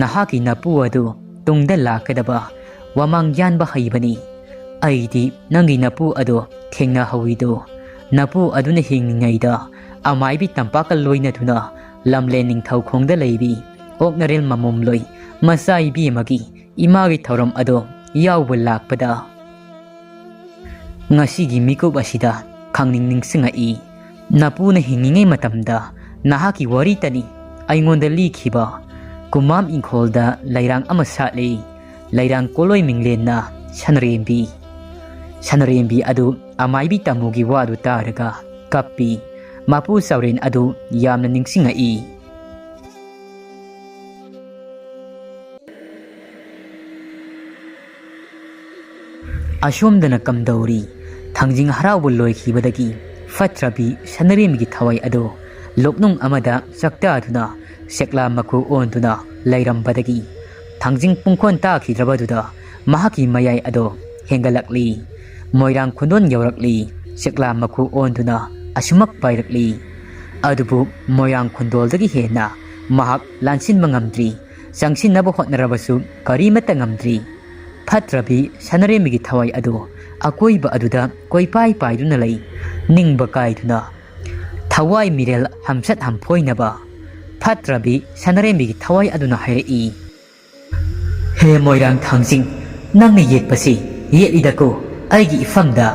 ꯅꯍꯥꯛꯀꯤ ꯅꯄꯨ ꯑꯗꯨ ꯇꯨꯡꯗ ꯂꯥꯛꯀꯗꯕ ꯋꯥꯃꯥꯡ ꯌꯥꯟꯕ ꯍꯩꯕꯅꯤ꯫ ꯑꯩꯗꯤ ꯅꯪꯒꯤ ꯅꯄꯨ ꯑꯗꯨ ꯊꯦꯡꯅꯍꯧꯏꯗꯣ꯫ ꯅꯄꯨ ꯑꯗꯨꯅ ꯍꯤꯡꯂꯤꯉꯩꯗ ꯑꯃꯥꯏꯕꯤ ꯇꯝꯄꯥꯛꯀ ꯂꯣꯏꯅꯗꯨꯅ ꯂꯝꯂꯦꯟ ꯅꯤꯡꯊꯧꯈꯣꯡꯗ ꯂꯩꯕꯤ ꯑꯣꯛꯅꯔꯦꯜ ꯃꯃꯣꯝꯂꯣꯏ ꯃꯆꯥ ꯏꯕꯤ ꯑꯃꯒꯤ ꯏꯃꯥꯒꯤ ꯊꯧꯔꯝ ꯑꯗꯣ ꯌꯥꯎꯕ ꯂꯥꯛꯄꯗ ꯉꯁꯤꯒꯤ ꯃꯤꯀꯨꯞ ꯑꯁꯤꯗ ꯈꯪꯅꯤꯡ ꯅꯤꯡꯁꯤꯡꯉꯛꯏ꯫ ꯅꯄꯨꯅ ꯍꯤꯡꯂꯤꯉꯩ ꯃꯇꯝꯗ ꯅꯍꯥꯛꯀꯤ ꯋꯥꯔꯤꯇꯅꯤ ꯑꯩꯉꯣꯟꯗ ꯂꯤꯈꯤꯕ꯫ ꯀꯨꯃꯥꯝ ꯏꯪꯈꯣꯜꯗ ꯂꯩꯔꯥꯡ ꯑꯃ ꯁꯥꯠꯂꯤ꯫ ꯂꯩꯔꯥꯡ ꯀꯣꯂꯣꯏ ꯃꯤꯡꯂꯦꯟꯅ ꯁꯅꯔꯦꯝꯕꯤ꯫ ꯁꯅꯔꯦꯝꯕꯤ ꯑꯗꯨ ꯑꯃꯥꯏꯕꯤ ꯇꯥꯃꯣꯒꯤ ꯋꯥꯗꯨ ꯇꯥꯔꯒ ꯀꯞꯄꯤ꯫ ꯃꯄꯨ ꯆꯥꯎꯔꯦꯟ ꯑꯗꯨ ꯌꯥꯝꯅ ꯅꯤꯡꯁꯤꯡꯉꯛꯏ꯫ ꯑꯁꯣꯝꯗꯅ ꯀꯝꯗꯧꯔꯤ? ꯊꯥꯡꯖꯤꯡ ꯍꯔꯥꯎꯕ ꯂꯣꯏꯈꯤꯕꯗꯒꯤ ꯐꯠꯇ꯭ꯔꯕꯤ ꯁꯅꯔꯦꯝꯕꯤꯒꯤ ꯊꯋꯥꯏ ꯑꯗꯨ ꯂꯣꯛꯅꯨꯡ ꯑꯃꯗ ꯆꯥꯛꯇꯥꯗꯨꯅ ꯁꯦꯛꯂꯥ ꯃꯀꯨ ꯑꯣꯟꯗꯨꯅ ꯂꯩꯔꯝꯕꯗꯒꯤ ꯊꯥꯡꯖꯤꯡ ꯄꯨꯡꯈꯣꯟ ꯇꯥꯈꯤꯗ꯭ꯔꯕꯗꯨꯗ ꯃꯍꯥꯛꯀꯤ ꯃꯌꯥꯏ ꯑꯗꯨ ꯍꯦꯟꯒꯠꯂꯛꯂꯤ꯫ ꯃꯣꯏꯔꯥꯡ ꯈꯨꯟꯗꯣꯟ ꯌꯧꯔꯛꯂꯤ꯫ ꯁꯦꯛꯂꯥ ꯃꯀꯨ ꯑꯣꯟꯗꯨꯅ ꯑꯁꯨꯃꯛ ꯄꯥꯏꯔꯛꯂꯤ꯫ ꯑꯗꯨꯕꯨ ꯃꯣꯏꯔꯥꯡ ꯈꯨꯟꯗꯣꯜꯗꯒꯤ ꯍꯦꯟꯅ ꯃꯍꯥꯛ ꯂꯥꯟꯁꯤꯟꯕ ꯉꯝꯗ꯭ꯔꯤ꯫ ꯆꯪꯁꯤꯟꯅꯕ ꯍꯣꯠꯅꯔꯕꯁꯨ ꯀꯔꯤꯃꯠꯇ ꯉꯝꯗ꯭ꯔꯤ꯫ ꯐꯠꯇ꯭ꯔꯕꯤ ꯁꯅꯔꯦꯝꯕꯤꯒꯤ ꯊꯋꯥꯏ ꯑꯗꯨ ꯑꯀꯣꯏꯕ ꯑꯗꯨꯗ ꯀꯣꯏꯄꯥꯏ ꯄꯥꯏꯗꯨꯅ ꯂꯩ꯫ ꯅꯤꯡꯕ ꯀꯥꯏꯗꯨꯅ ꯊꯋꯥꯏ ꯃꯤꯔꯦꯜ ꯍꯝꯁꯠ ꯍꯝꯐꯣꯏꯅꯕ ꯐꯠꯇ꯭ꯔꯕꯤ ꯁꯅꯔꯦꯝꯕꯤꯒꯤ ꯊꯋꯥꯏ ꯑꯗꯨꯅ ꯍꯥꯏꯔꯛꯏ, "ꯍꯦ ꯃꯣꯏꯔꯥꯡ ꯊꯥꯡꯖꯤꯡ, ꯅꯪꯅ ꯌꯦꯠꯄꯁꯤ ꯌꯦꯠꯂꯤꯗꯀꯣ ꯑꯩꯒꯤ ꯏꯐꯝꯗ꯫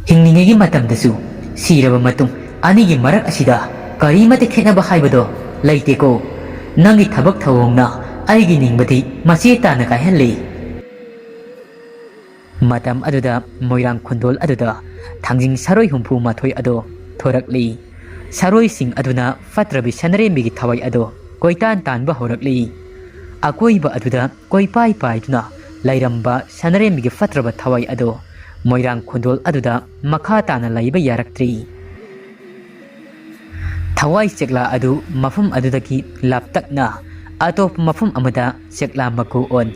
ꯍꯤꯡꯂꯤꯉꯩꯒꯤ ꯃꯇꯝꯗꯁꯨ ꯁꯤꯔꯕ ꯃꯇꯨꯡ ꯑꯅꯤꯒꯤ ꯃꯔꯛ ꯑꯁꯤꯗ ꯀꯔꯤꯃꯠꯇ ꯈꯦꯠꯅꯕ ꯍꯥꯏꯕꯗꯣ ꯂꯩꯇꯦꯀꯣ꯫ ꯅꯪꯒꯤ ꯊꯕꯛ ꯊꯧꯑꯣꯡꯅ ꯑꯩꯒꯤ ꯅꯤꯡꯕꯗꯤ ꯃꯆꯦ ꯇꯥꯅ ꯀꯥꯏꯍꯜꯂꯤ"꯫ ꯃꯇꯝ ꯑꯗꯨꯗ ꯃꯣꯏꯔꯥꯡ ꯈꯨꯟꯗꯣꯜ ꯑꯗꯨꯗ ꯊꯥꯡꯖꯤꯡ ꯁꯔꯣꯏ ꯍꯨꯝꯐꯨ ꯃꯥꯊꯣꯏ ꯑꯗꯨ ꯊꯣꯔꯛꯂꯤ꯫ ꯁꯔꯣꯏꯁꯤꯡ ꯑꯗꯨꯅ ꯐꯠꯇ꯭ꯔꯕꯤ ꯁꯅꯔꯦꯝꯕꯤꯒꯤ ꯊꯋꯥꯏ ꯑꯗꯨ ꯀꯣꯏꯇꯥꯟ ꯇꯥꯟꯕ ꯍꯧꯔꯛꯂꯤ꯫ ꯑꯀꯣꯏꯕ ꯑꯗꯨꯗ ꯀꯣꯏꯄꯥꯏ ꯄꯥꯏꯗꯨꯅ ꯂꯩꯔꯝꯕ ꯁꯅꯔꯦꯝꯕꯤꯒꯤ ꯐꯠꯇ꯭ꯔꯕ ꯊꯋꯥꯏ ꯑꯗꯨ ꯃꯣꯏꯔꯥꯡ ꯈꯨꯟꯗꯣꯜ ꯑꯗꯨꯗ ꯃꯈꯥ ꯇꯥꯅ ꯂꯩꯕ ꯌꯥꯔꯛꯇ꯭ꯔꯤ꯫ ꯊꯋꯥꯏ ꯆꯦꯛꯂꯥ ꯑꯗꯨ ꯃꯐꯝ ꯑꯗꯨꯗꯒꯤ ꯂꯥꯞꯇꯛꯅ ꯑꯇꯣꯞꯄ ꯃꯐꯝ ꯑꯃꯗ ꯆꯦꯛꯂꯥ ꯃꯀꯨ ꯑꯣꯟ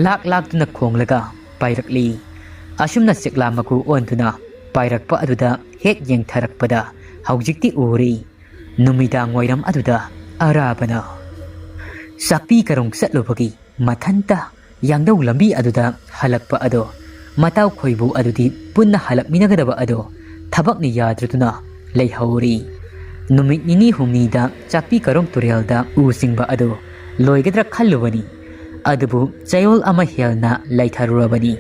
ꯂꯥꯛ ꯂꯥꯛꯇꯨꯅ ꯈꯣꯡꯂꯒ ꯄꯥꯏꯔꯛꯂꯤ꯫ ꯑꯁꯨꯝꯅ ꯆꯦꯛꯂꯥ ꯃꯀꯨ ꯑꯣꯟꯗꯨꯅ ꯄꯥꯏꯔꯛꯄ ꯑꯗꯨꯗ ꯍꯦꯛ ꯌꯦꯡꯊꯔꯛꯄꯗ ꯍꯧꯖꯤꯛꯇꯤ ꯎꯔꯤ꯫ ꯅꯨꯃꯤꯗꯥꯡ ꯋꯥꯏꯔꯝ ꯑꯗꯨꯗ ꯑꯔꯥꯕꯅ ꯆꯥꯛꯄꯤ ꯀꯔꯣꯡ ꯆꯠꯂꯨꯕꯒꯤ ꯃꯊꯟꯇ ꯌꯥꯡꯗꯧ ꯂꯝꯕꯤ ꯑꯗꯨꯗ ꯍꯜꯂꯛꯄ ꯑꯗꯣ, ꯃꯇꯥꯎ ꯈꯣꯏꯕꯨ ꯑꯗꯨꯗꯤ ꯄꯨꯟꯅ ꯍꯜꯂꯛꯃꯤꯟꯅꯒꯗꯕ ꯑꯗꯣ, ꯊꯕꯛꯅ ꯌꯥꯗ꯭ꯔꯗꯨꯅ ꯂꯩꯍꯧꯔꯤ꯫ ꯅꯨꯃꯤꯠ ꯅꯤꯅꯤ ꯍꯨꯝꯅꯤꯗ ꯆꯥꯛꯄꯤ ꯀꯔꯣꯡ ꯇꯨꯔꯦꯜꯗ ꯎ ꯆꯤꯡꯕ ꯑꯗꯨ ꯂꯣꯏꯒꯗ꯭ꯔꯥ ꯈꯜꯂꯨꯕꯅꯤ, ꯑꯗꯨꯕꯨ ꯆꯌꯣꯜ ꯑꯃ ꯍꯦꯟꯅ ꯂꯩꯊꯔꯨꯔꯕꯅꯤ꯫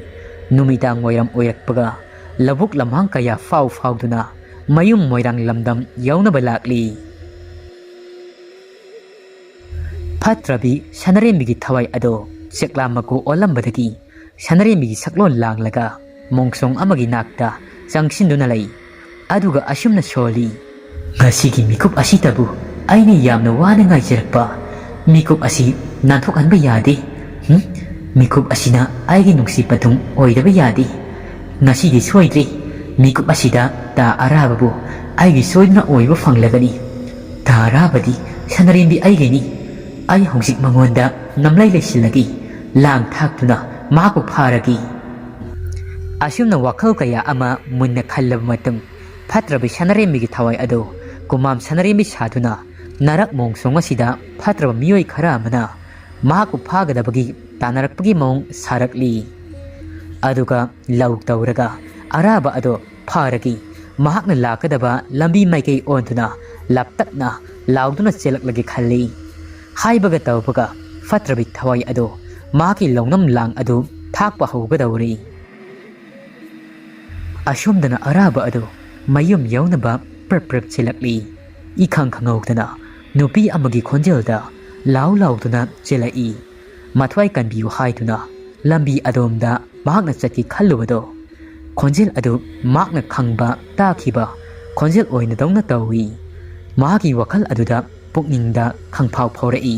ꯅꯨꯃꯤꯗꯥꯡ ꯋꯥꯏꯔꯝ ꯑꯣꯏꯔꯛꯄꯒ ꯂꯧꯕꯨꯛ ꯂꯝꯍꯥꯡ ꯀꯌꯥ ꯐꯥꯎ ꯐꯥꯎꯗꯨꯅ ꯃꯌꯨꯝ ꯃꯣꯏꯔꯥꯡ ꯂꯝꯗꯝ ꯌꯧꯅꯕ ꯂꯥꯛꯂꯤ꯫ ꯐꯠꯇ꯭ꯔꯕꯤ ꯁꯅꯔꯦꯝꯕꯤꯒꯤ ꯊꯋꯥꯏ ꯑꯗꯣ ꯆꯦꯛꯂꯥ ꯃꯀꯨ ꯑꯣꯜꯂꯝꯕꯗꯒꯤ ꯁꯅꯔꯦꯝꯕꯤꯒꯤ ꯁꯛꯂꯣꯟ ꯂꯥꯡꯂꯒ ꯃꯣꯡꯁꯣꯡ ꯑꯃꯒꯤ ꯅꯥꯛꯇ ꯆꯪꯁꯤꯟꯗꯨꯅ ꯂꯩ꯫ ꯑꯗꯨꯒ ꯑꯁꯨꯝꯅ ꯁꯣꯜꯂꯤ, "ꯉꯁꯤꯒꯤ ꯃꯤꯀꯨꯞ ꯑꯁꯤꯇꯕꯨ ꯑꯩꯅ ꯌꯥꯝꯅ ꯋꯥꯅ ꯉꯥꯏꯖꯔꯛꯄ ꯃꯤꯀꯨꯞ ꯑꯁꯤ ꯅꯥꯟꯊꯣꯛꯍꯟꯕ ꯌꯥꯗꯦ꯫ ꯍꯨꯝ? ꯃꯤꯀꯨꯞ ꯑꯁꯤꯅ ꯑꯩꯒꯤ ꯅꯨꯡꯁꯤ ꯄꯟꯊꯨꯡ ꯑꯣꯏꯗꯕ ꯌꯥꯗꯦ꯫ ꯉꯁꯤꯗꯤ ꯁꯣꯏꯗ꯭ꯔꯦ, ꯃꯤꯀꯨꯞ ꯑꯁꯤꯗ ꯇꯥ ꯑꯔꯥꯕꯕꯨ ꯑꯩꯒꯤ ꯁꯣꯏꯗꯅ ꯑꯣꯏꯕ ꯐꯪꯂꯒꯅꯤ꯫ ꯇꯥ ꯑꯔꯥꯕꯗꯤ ꯁꯅꯔꯦꯝꯕꯤ ꯑꯩꯒꯤꯅꯤ꯫ ꯑꯩ ꯍꯧꯖꯤꯛ ꯃꯉꯣꯟꯗ ꯅꯝꯂꯩ ꯂꯩꯁꯤꯜꯂꯒꯦ, ꯂꯥꯡ ꯊꯥꯛꯇꯨꯅ ꯃꯍꯥꯛꯄꯨ ꯐꯥꯔꯒꯦ"꯫ ꯑꯁꯨꯝꯅ ꯋꯥꯈꯜ ꯀꯌꯥ ꯑꯃ ꯃꯨꯟꯅ ꯈꯜꯂꯕ ꯃꯇꯨꯡ, ꯐꯠꯇ꯭ꯔꯕꯤ ꯁꯅꯔꯦꯝꯕꯤꯒꯤ ꯊꯋꯥꯏ ꯑꯗꯨ ꯀꯨꯃꯥꯝ ꯁꯅꯔꯦꯝꯕꯤ ꯁꯥꯗꯨꯅ ꯅꯥꯔꯛ ꯃꯣꯡꯁꯣꯡ ꯑꯁꯤꯗ ꯐꯠꯇ꯭ꯔꯕ ꯃꯤꯑꯣꯏ ꯈꯔ ꯑꯃꯅ ꯃꯍꯥꯛꯄꯨ ꯐꯥꯒꯗꯕꯒꯤ ꯇꯥꯟꯅꯔꯛꯄꯒꯤ ꯃꯑꯣꯡ ꯁꯥꯔꯛꯂꯤ꯫ ꯑꯗꯨꯒ ꯂꯧ ꯇꯧꯔꯒ ꯑꯔꯥꯕ ꯑꯗꯣ ꯐꯥꯔꯒ ꯃꯍꯥꯛꯅ ꯂꯥꯛꯀꯗꯕ ꯂꯝꯕꯤ ꯃꯥꯏꯀꯩ ꯑꯣꯟꯗꯨꯅ ꯂꯥꯞꯇꯛꯅ ꯂꯥꯎꯗꯨꯅ ꯆꯦꯜꯂꯛꯂꯒꯦ ꯈꯜꯂꯤ꯫ ꯍꯥꯏꯕꯒ ꯇꯧꯕꯒ ꯐꯠꯇ꯭ꯔꯕꯤ ꯊꯋꯥꯏ ꯑꯗꯣ ꯃꯍꯥꯛꯀꯤ ꯂꯧꯅꯝ ꯂꯥꯡ ꯑꯗꯨ ꯊꯥꯛꯄ ꯍꯧꯒꯗꯧꯔꯤ꯫ ꯑꯁꯣꯝꯗꯅ ꯑꯔꯥꯕ ꯑꯗꯨ ꯃꯌꯨꯝ ꯌꯧꯅꯕ ꯄ꯭ꯔꯞ ꯄ꯭ꯔꯞ ꯆꯦꯜꯂꯛꯂꯤ꯫ ꯏꯈꯪ ꯈꯪꯍꯧꯗꯅ ꯅꯨꯄꯤ ꯑꯃꯒꯤ ꯈꯣꯟꯖꯦꯜꯗ ꯂꯥꯎ ꯂꯥꯎꯗꯨꯅ ꯆꯦꯜꯂꯛꯏ꯫ ꯃꯊ꯭ꯋꯥꯏ ꯀꯟꯕꯤꯌꯨ ꯍꯥꯏꯗꯨꯅ ꯂꯝꯕꯤ ꯑꯗꯣꯝꯗ ꯃꯍꯥꯛꯅ ꯆꯠꯀꯦ ꯈꯜꯂꯨꯕꯗꯣ, ꯈꯣꯟꯖꯦꯜ ꯑꯗꯨ ꯃꯍꯥꯛꯅ ꯈꯪꯕ, ꯇꯥꯈꯤꯕ ꯈꯣꯟꯖꯦꯜ ꯑꯣꯏꯅꯗꯧꯅ ꯇꯧꯏ꯫ ꯃꯍꯥꯛꯀꯤ ꯋꯥꯈꯜ ꯑꯗꯨꯗ, ꯄꯨꯛꯅꯤꯡꯗ ꯈꯪꯐꯥꯎ ꯐꯥꯎꯔꯛꯏ꯫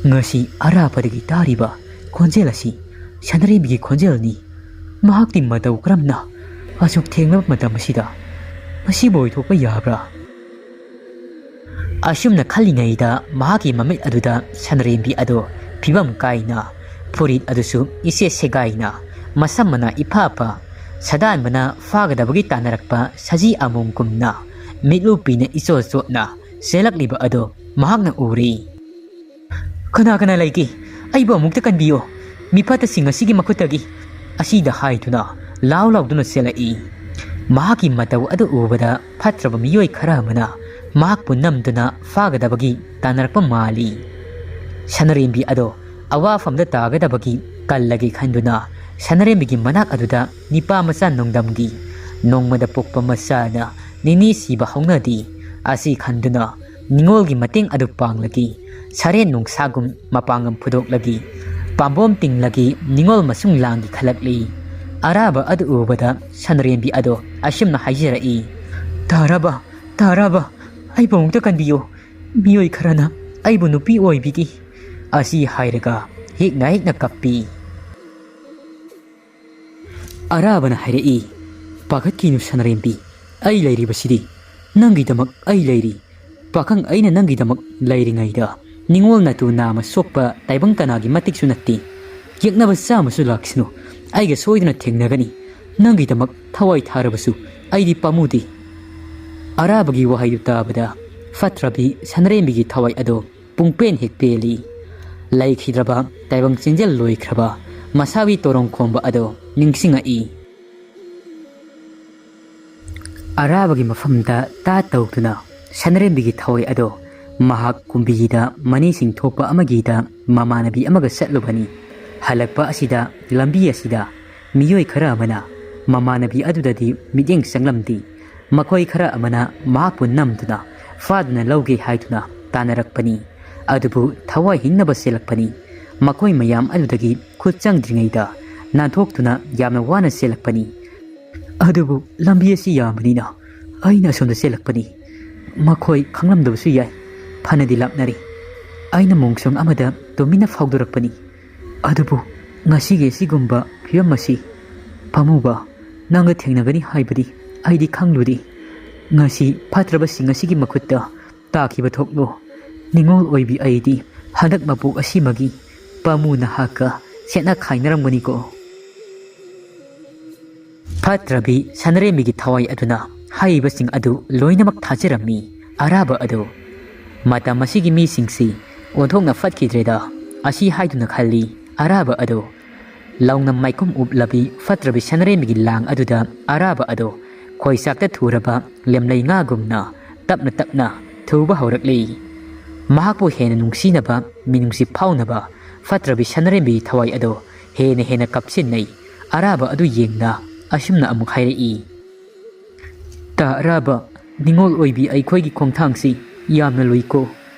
ꯉꯁꯤ ꯑꯔꯥꯞꯄꯗꯒꯤ ꯇꯥꯔꯤꯕ ꯈꯣꯟꯖꯦꯜ ꯑꯁꯤ ꯁꯅꯔꯦꯝꯕꯤꯒꯤ ꯈꯣꯟꯖꯦꯜꯅꯤ꯫ ꯃꯍꯥꯛꯇꯤ ꯃꯇꯧ ꯀꯔꯝꯅ ꯑꯁꯨꯛ ꯊꯦꯡꯂꯕ ꯃꯇꯝ ꯑꯁꯤꯗ ꯃꯁꯤꯕꯨ ꯑꯣꯏꯊꯣꯛꯄ ꯌꯥꯕ꯭ꯔꯥ? ꯑꯁꯨꯝꯅ ꯈꯜꯂꯤꯉꯩꯗ ꯃꯍꯥꯛꯀꯤ ꯃꯃꯤꯠ ꯑꯗꯨꯗ ꯁꯅꯔꯦꯝꯕꯤ ꯑꯗꯨ ꯐꯤꯕꯝ ꯀꯥꯏꯅ, ꯐꯨꯔꯤꯠ ꯑꯗꯨꯁꯨ ꯏꯆꯦ ꯁꯦꯒꯥꯏꯅ, ꯃꯁꯝ ꯃꯅꯥ ꯏꯐꯥ ꯐꯥ, ꯁꯗꯥꯟꯕꯅ ꯐꯥꯒꯗꯕꯒꯤ ꯇꯥꯟꯅꯔꯛꯄ ꯁꯖꯤ ꯑꯃꯣꯝꯒꯨꯝꯅ ꯃꯤꯠꯂꯨ ꯄꯤꯅ ꯏꯆꯣꯠ ꯆꯣꯠꯅ ꯆꯦꯜꯂꯛꯂꯤꯕ ꯑꯗꯨ ꯃꯍꯥꯛꯅ ꯎꯔꯤ꯫ "ꯀꯅꯥ ꯀꯅꯥ ꯂꯩꯒꯦ? ꯑꯩꯕꯨ ꯑꯃꯨꯛꯇ ꯀꯟꯕꯤꯌꯨ, ꯃꯤꯐꯠꯇꯁꯤꯡ ꯑꯁꯤꯒꯤ ꯃꯈꯨꯠꯇꯒꯤ!" ꯑꯁꯤꯗ ꯍꯥꯏꯗꯨꯅ ꯂꯥꯎ ꯂꯥꯎꯗꯨꯅ ꯆꯦꯜꯂꯛꯏ꯫ ꯃꯍꯥꯛꯀꯤ ꯃꯇꯧ ꯑꯗꯨ ꯎꯕꯗ ꯐꯠꯇ꯭ꯔꯕ ꯃꯤꯑꯣꯏ ꯈꯔ ꯑꯃꯅ ꯃꯍꯥꯛꯄꯨ ꯅꯝꯗꯨꯅ ꯐꯥꯒꯗꯕꯒꯤ ꯇꯥꯟꯅꯔꯛꯄ ꯃꯥꯜꯂꯤ꯫ ꯁꯅꯔꯦꯝꯕꯤ ꯑꯗꯣ ꯑꯋꯥꯐꯝꯗ ꯇꯥꯒꯗꯕꯒꯤ ꯀꯜꯂꯒꯦ ꯈꯟꯗꯨꯅ ꯁꯅꯔꯦꯝꯕꯤꯒꯤ ꯃꯅꯥꯛ ꯑꯗꯨꯗ ꯅꯤꯄꯥ ꯃꯆꯥ ꯅꯣꯡꯗꯝꯒꯤ꯫ ꯅꯣꯡꯃꯗ ꯄꯣꯛꯄ ꯃꯆꯥꯅ ꯅꯤꯅꯤ ꯁꯤꯕ ꯍꯧꯅꯗꯦ꯫ ꯑꯁꯤ ꯈꯟꯗꯨꯅ ꯅꯤꯉꯣꯜꯒꯤ ꯃꯇꯦꯡ ꯑꯗꯨ ꯄꯥꯡꯂꯒꯦ꯫ ꯁꯔꯦꯟ ꯅꯨꯡꯁꯥꯒꯨꯝ ꯃꯄꯥꯡꯒꯜ ꯐꯨꯗꯣꯛꯂꯒꯦ꯫ ꯄꯥꯝꯕꯣꯝ ꯇꯤꯡꯂꯒꯦ꯫ ꯅꯤꯉꯣꯜ ꯃꯁꯨꯡ ꯂꯥꯡꯒꯦ ꯈꯜꯂꯛꯂꯤ꯫ ꯑꯔꯥꯕ ꯑꯗꯨ ꯎꯕꯗ ꯁꯅꯔꯦꯝꯕꯤ ꯑꯗꯣ ꯑꯁꯨꯝꯅ ꯍꯥꯏꯖꯔꯛꯏ, "ꯇꯥꯔꯕ, ꯇꯥꯔꯕ, ꯑꯩꯕꯨ ꯑꯃꯨꯛꯇ ꯀꯟꯕꯤꯌꯨ꯫ ꯃꯤꯑꯣꯏ ꯈꯔꯅ ꯑꯩꯕꯨ ꯅꯨꯄꯤ ꯑꯣꯏꯕꯤꯒꯦ" ꯑꯁꯤ ꯍꯥꯏꯔꯒ ꯍꯦꯛꯅ ꯍꯦꯛꯅ ꯀꯞꯄꯤ꯫ ꯑꯔꯥꯕꯅ ꯍꯥꯏꯔꯛꯏ, "ꯄꯥꯈꯠꯈꯤꯅꯨ ꯁꯅꯔꯦꯝꯕꯤ, ꯑꯩ ꯂꯩꯔꯤꯕꯁꯤꯗꯤ꯫ ꯅꯪꯒꯤꯗꯃꯛ ꯑꯩ ꯂꯩꯔꯤ꯫ ꯄꯥꯈꯪ ꯑꯩꯅ ꯅꯪꯒꯤꯗꯃꯛ ꯂꯩꯔꯤꯉꯩꯗ ꯅꯤꯉꯣꯜ ꯅꯇꯨ ꯅꯥꯝꯃ ꯁꯣꯛꯄ ꯇꯥꯏꯕꯪ ꯀꯅꯥꯒꯤ ꯃꯇꯤꯛꯁꯨ ꯅꯠꯇꯦ꯫ ꯌꯦꯛꯅꯕ ꯆꯥꯝꯃꯁꯨ ꯂꯥꯛꯁꯅꯨ, ꯑꯩꯒ ꯁꯣꯏꯗꯅ ꯊꯦꯡꯅꯒꯅꯤ꯫ ꯅꯪꯒꯤꯗꯃꯛ ꯊꯋꯥꯏ ꯊꯥꯔꯕꯁꯨ ꯑꯩꯗꯤ ꯄꯥꯝꯃꯨꯗꯦ"꯫ ꯑꯔꯥꯕꯒꯤ ꯋꯥꯍꯩꯗꯨ ꯇꯥꯕꯗ ꯐꯠꯇ꯭ꯔꯕꯤ ꯁꯅꯔꯦꯝꯕꯤꯒꯤ ꯊꯋꯥꯏ ꯑꯗꯣ ꯄꯨꯡꯄꯦꯟ ꯍꯦꯛ ꯄꯦꯜꯂꯤ꯫ ꯂꯩꯈꯤꯗ꯭ꯔꯕ ꯇꯥꯏꯕꯪ ꯆꯦꯟꯖꯦꯜ ꯂꯣꯏꯈ꯭ꯔꯕ ꯃꯁꯥꯒꯤ ꯇꯣꯔꯣꯡ ꯈꯣꯝꯕ ꯑꯗꯣ ꯅꯤꯡꯁꯤꯡꯉꯛꯏ꯫ ꯑꯔꯥꯕꯒꯤ ꯃꯐꯝꯗ ꯇꯥ ꯇꯧꯗꯨꯅ ꯁꯅꯔꯦꯝꯕꯤꯒꯤ ꯊꯋꯥꯏ ꯑꯗꯣ ꯃꯍꯥꯛ ꯀꯨꯝꯕꯤꯒꯤꯗ ꯃꯅꯤꯁꯤꯡ ꯊꯣꯛꯄ ꯑꯃꯒꯤꯗ ꯃꯃꯥꯟꯅꯕꯤ ꯑꯃꯒ ꯆꯠꯂꯨꯕꯅꯤ꯫ ꯍꯜꯂꯛꯄ ꯑꯁꯤꯗ ꯂꯝꯕꯤ ꯑꯁꯤꯗ ꯃꯤꯑꯣꯏ ꯈꯔ ꯑꯃꯅ ꯃꯃꯥꯟꯅꯕꯤ ꯑꯗꯨꯗꯗꯤ ꯃꯤꯠꯌꯦꯡ ꯆꯪꯂꯝꯗꯦ꯫ ꯃꯈꯣꯏ ꯈꯔ ꯑꯃꯅ ꯃꯍꯥꯛꯄꯨ ꯅꯝꯗꯨꯅ ꯐꯥꯗꯨꯅ ꯂꯧꯒꯦ ꯍꯥꯏꯗꯨꯅ ꯇꯥꯟꯅꯔꯛꯄꯅꯤ꯫ ꯑꯗꯨꯕꯨ ꯊꯋꯥꯏ ꯍꯤꯡꯅꯕ ꯆꯦꯜꯂꯛꯄꯅꯤ꯫ ꯃꯈꯣꯏ ꯃꯌꯥꯝ ꯑꯗꯨꯗꯒꯤ ꯈꯨꯠ ꯆꯪꯗ꯭ꯔꯤꯉꯩꯗ ꯅꯥꯟꯊꯣꯛꯇꯨꯅ ꯌꯥꯝꯅ ꯋꯥꯅ ꯆꯦꯜꯂꯛꯄꯅꯤ꯫ ꯑꯗꯨꯕꯨ ꯂꯝꯕꯤ ꯑꯁꯤ ꯌꯥꯝꯕꯅꯤꯅ ꯑꯩꯅ ꯑꯁꯣꯝꯗ ꯆꯦꯜꯂꯛꯄꯅꯤ꯫ ꯃꯈꯣꯏ ꯈꯪꯂꯝꯗꯕꯁꯨ ꯌꯥꯏ꯫ ꯐꯅꯗꯤ ꯂꯥꯞꯅꯔꯤ꯫ ꯑꯩꯅ ꯃꯣꯡꯁꯣꯡ ꯑꯃꯗ ꯇꯨꯃꯤꯟꯅ ꯐꯥꯎꯗꯣꯔꯛꯄꯅꯤ꯫ ꯑꯗꯨꯕꯨ ꯉꯁꯤꯒꯤ ꯑꯁꯤꯒꯨꯝꯕ ꯐꯤꯕꯝ ꯑꯁꯤ, ꯄꯥꯝꯃꯨꯕ, ꯅꯪꯒ ꯊꯦꯡꯅꯒꯅꯤ ꯍꯥꯏꯕꯗꯤ ꯑꯩꯗꯤ ꯈꯪꯂꯨꯗꯦ꯫ ꯉꯁꯤ ꯐꯠꯇ꯭ꯔꯕꯁꯤꯡ ꯑꯁꯤꯒꯤ ꯃꯈꯨꯠꯇ ꯇꯥꯈꯤꯕ ꯊꯣꯛꯂꯣ꯫ ꯅꯤꯡꯉꯣꯜ ꯑꯣꯏꯕꯤ ꯑꯩꯗꯤ ꯍꯟꯗꯛ ꯃꯄꯣꯛ ꯑꯁꯤꯃꯒꯤ ꯄꯥꯝꯃꯨ ꯅꯍꯥꯛꯀ ꯁꯦꯠꯅ ꯈꯥꯏꯅꯔꯝꯒꯅꯤꯀꯣ꯫ ꯐꯠꯇ꯭ꯔꯕꯤ ꯁꯅꯔꯦꯝꯕꯤꯒꯤ ꯊꯋꯥꯏ ꯑꯗꯨꯅ ꯍꯥꯏꯔꯤꯕꯁꯤꯡ ꯑꯗꯨ ꯂꯣꯏꯅꯃꯛ ꯊꯥꯖꯔꯝꯃꯤ꯫ ꯑꯔꯥꯕ ꯑꯗꯨ ꯃꯇꯝ ꯑꯁꯤꯒꯤ ꯃꯤꯁꯤꯡꯁꯤ ꯑꯣꯟꯊꯣꯛꯅ ꯐꯠꯈꯤꯗ꯭ꯔꯦꯗ ꯑꯁꯤ ꯍꯥꯏꯗꯨꯅ ꯈꯜꯂꯤ꯫ ꯑꯔꯥꯕ ꯑꯗꯨ ꯂꯥꯎꯅ ꯃꯥꯏꯈꯨꯝ ꯎꯞꯂꯕꯤ ꯐꯠꯇ꯭ꯔꯕꯤ ꯁꯅꯔꯦꯝꯕꯤꯒꯤ ꯂꯥꯡ ꯑꯗꯨꯗ ꯑꯔꯥꯕ ꯑꯗꯨ ꯈꯣꯏꯆꯥꯛꯇ ꯊꯨꯔꯕ ꯂꯦꯝꯂꯩ ꯉꯥꯒꯨꯝꯅ ꯇꯞꯅ ꯇꯞꯅ ꯊꯨꯕ ꯍꯧꯔꯛꯂꯤ꯫ ꯃꯍꯥꯛꯄꯨ ꯍꯦꯟꯅ ꯅꯨꯡꯁꯤꯅꯕ, ꯃꯤꯅꯨꯡꯁꯤ ꯐꯥꯎꯅꯕ ꯐꯠꯇ꯭ꯔꯕꯤ ꯁꯅꯔꯦꯝꯕꯤꯒꯤ ꯊꯋꯥꯏ ꯑꯗꯣ ꯍꯦꯟꯅ ꯍꯦꯟꯅ ꯀꯞꯁꯤꯟꯅꯩ꯫ ꯑꯔꯥꯕ ꯑꯗꯨ ꯌꯦꯡꯅ ꯑꯁꯨꯝꯅ ꯑꯃꯨꯛ ꯍꯥꯏꯔꯛꯏ, "ꯇꯥ ꯑꯔꯥꯕ, ꯅꯤꯡꯉꯣꯜ ꯑꯣꯏꯕꯤ ꯑꯩꯈꯣꯏꯒꯤ ꯈꯣꯡꯊꯥꯡꯁꯤ ꯌꯥꯝꯅ ꯂꯨꯏꯀꯣ꯫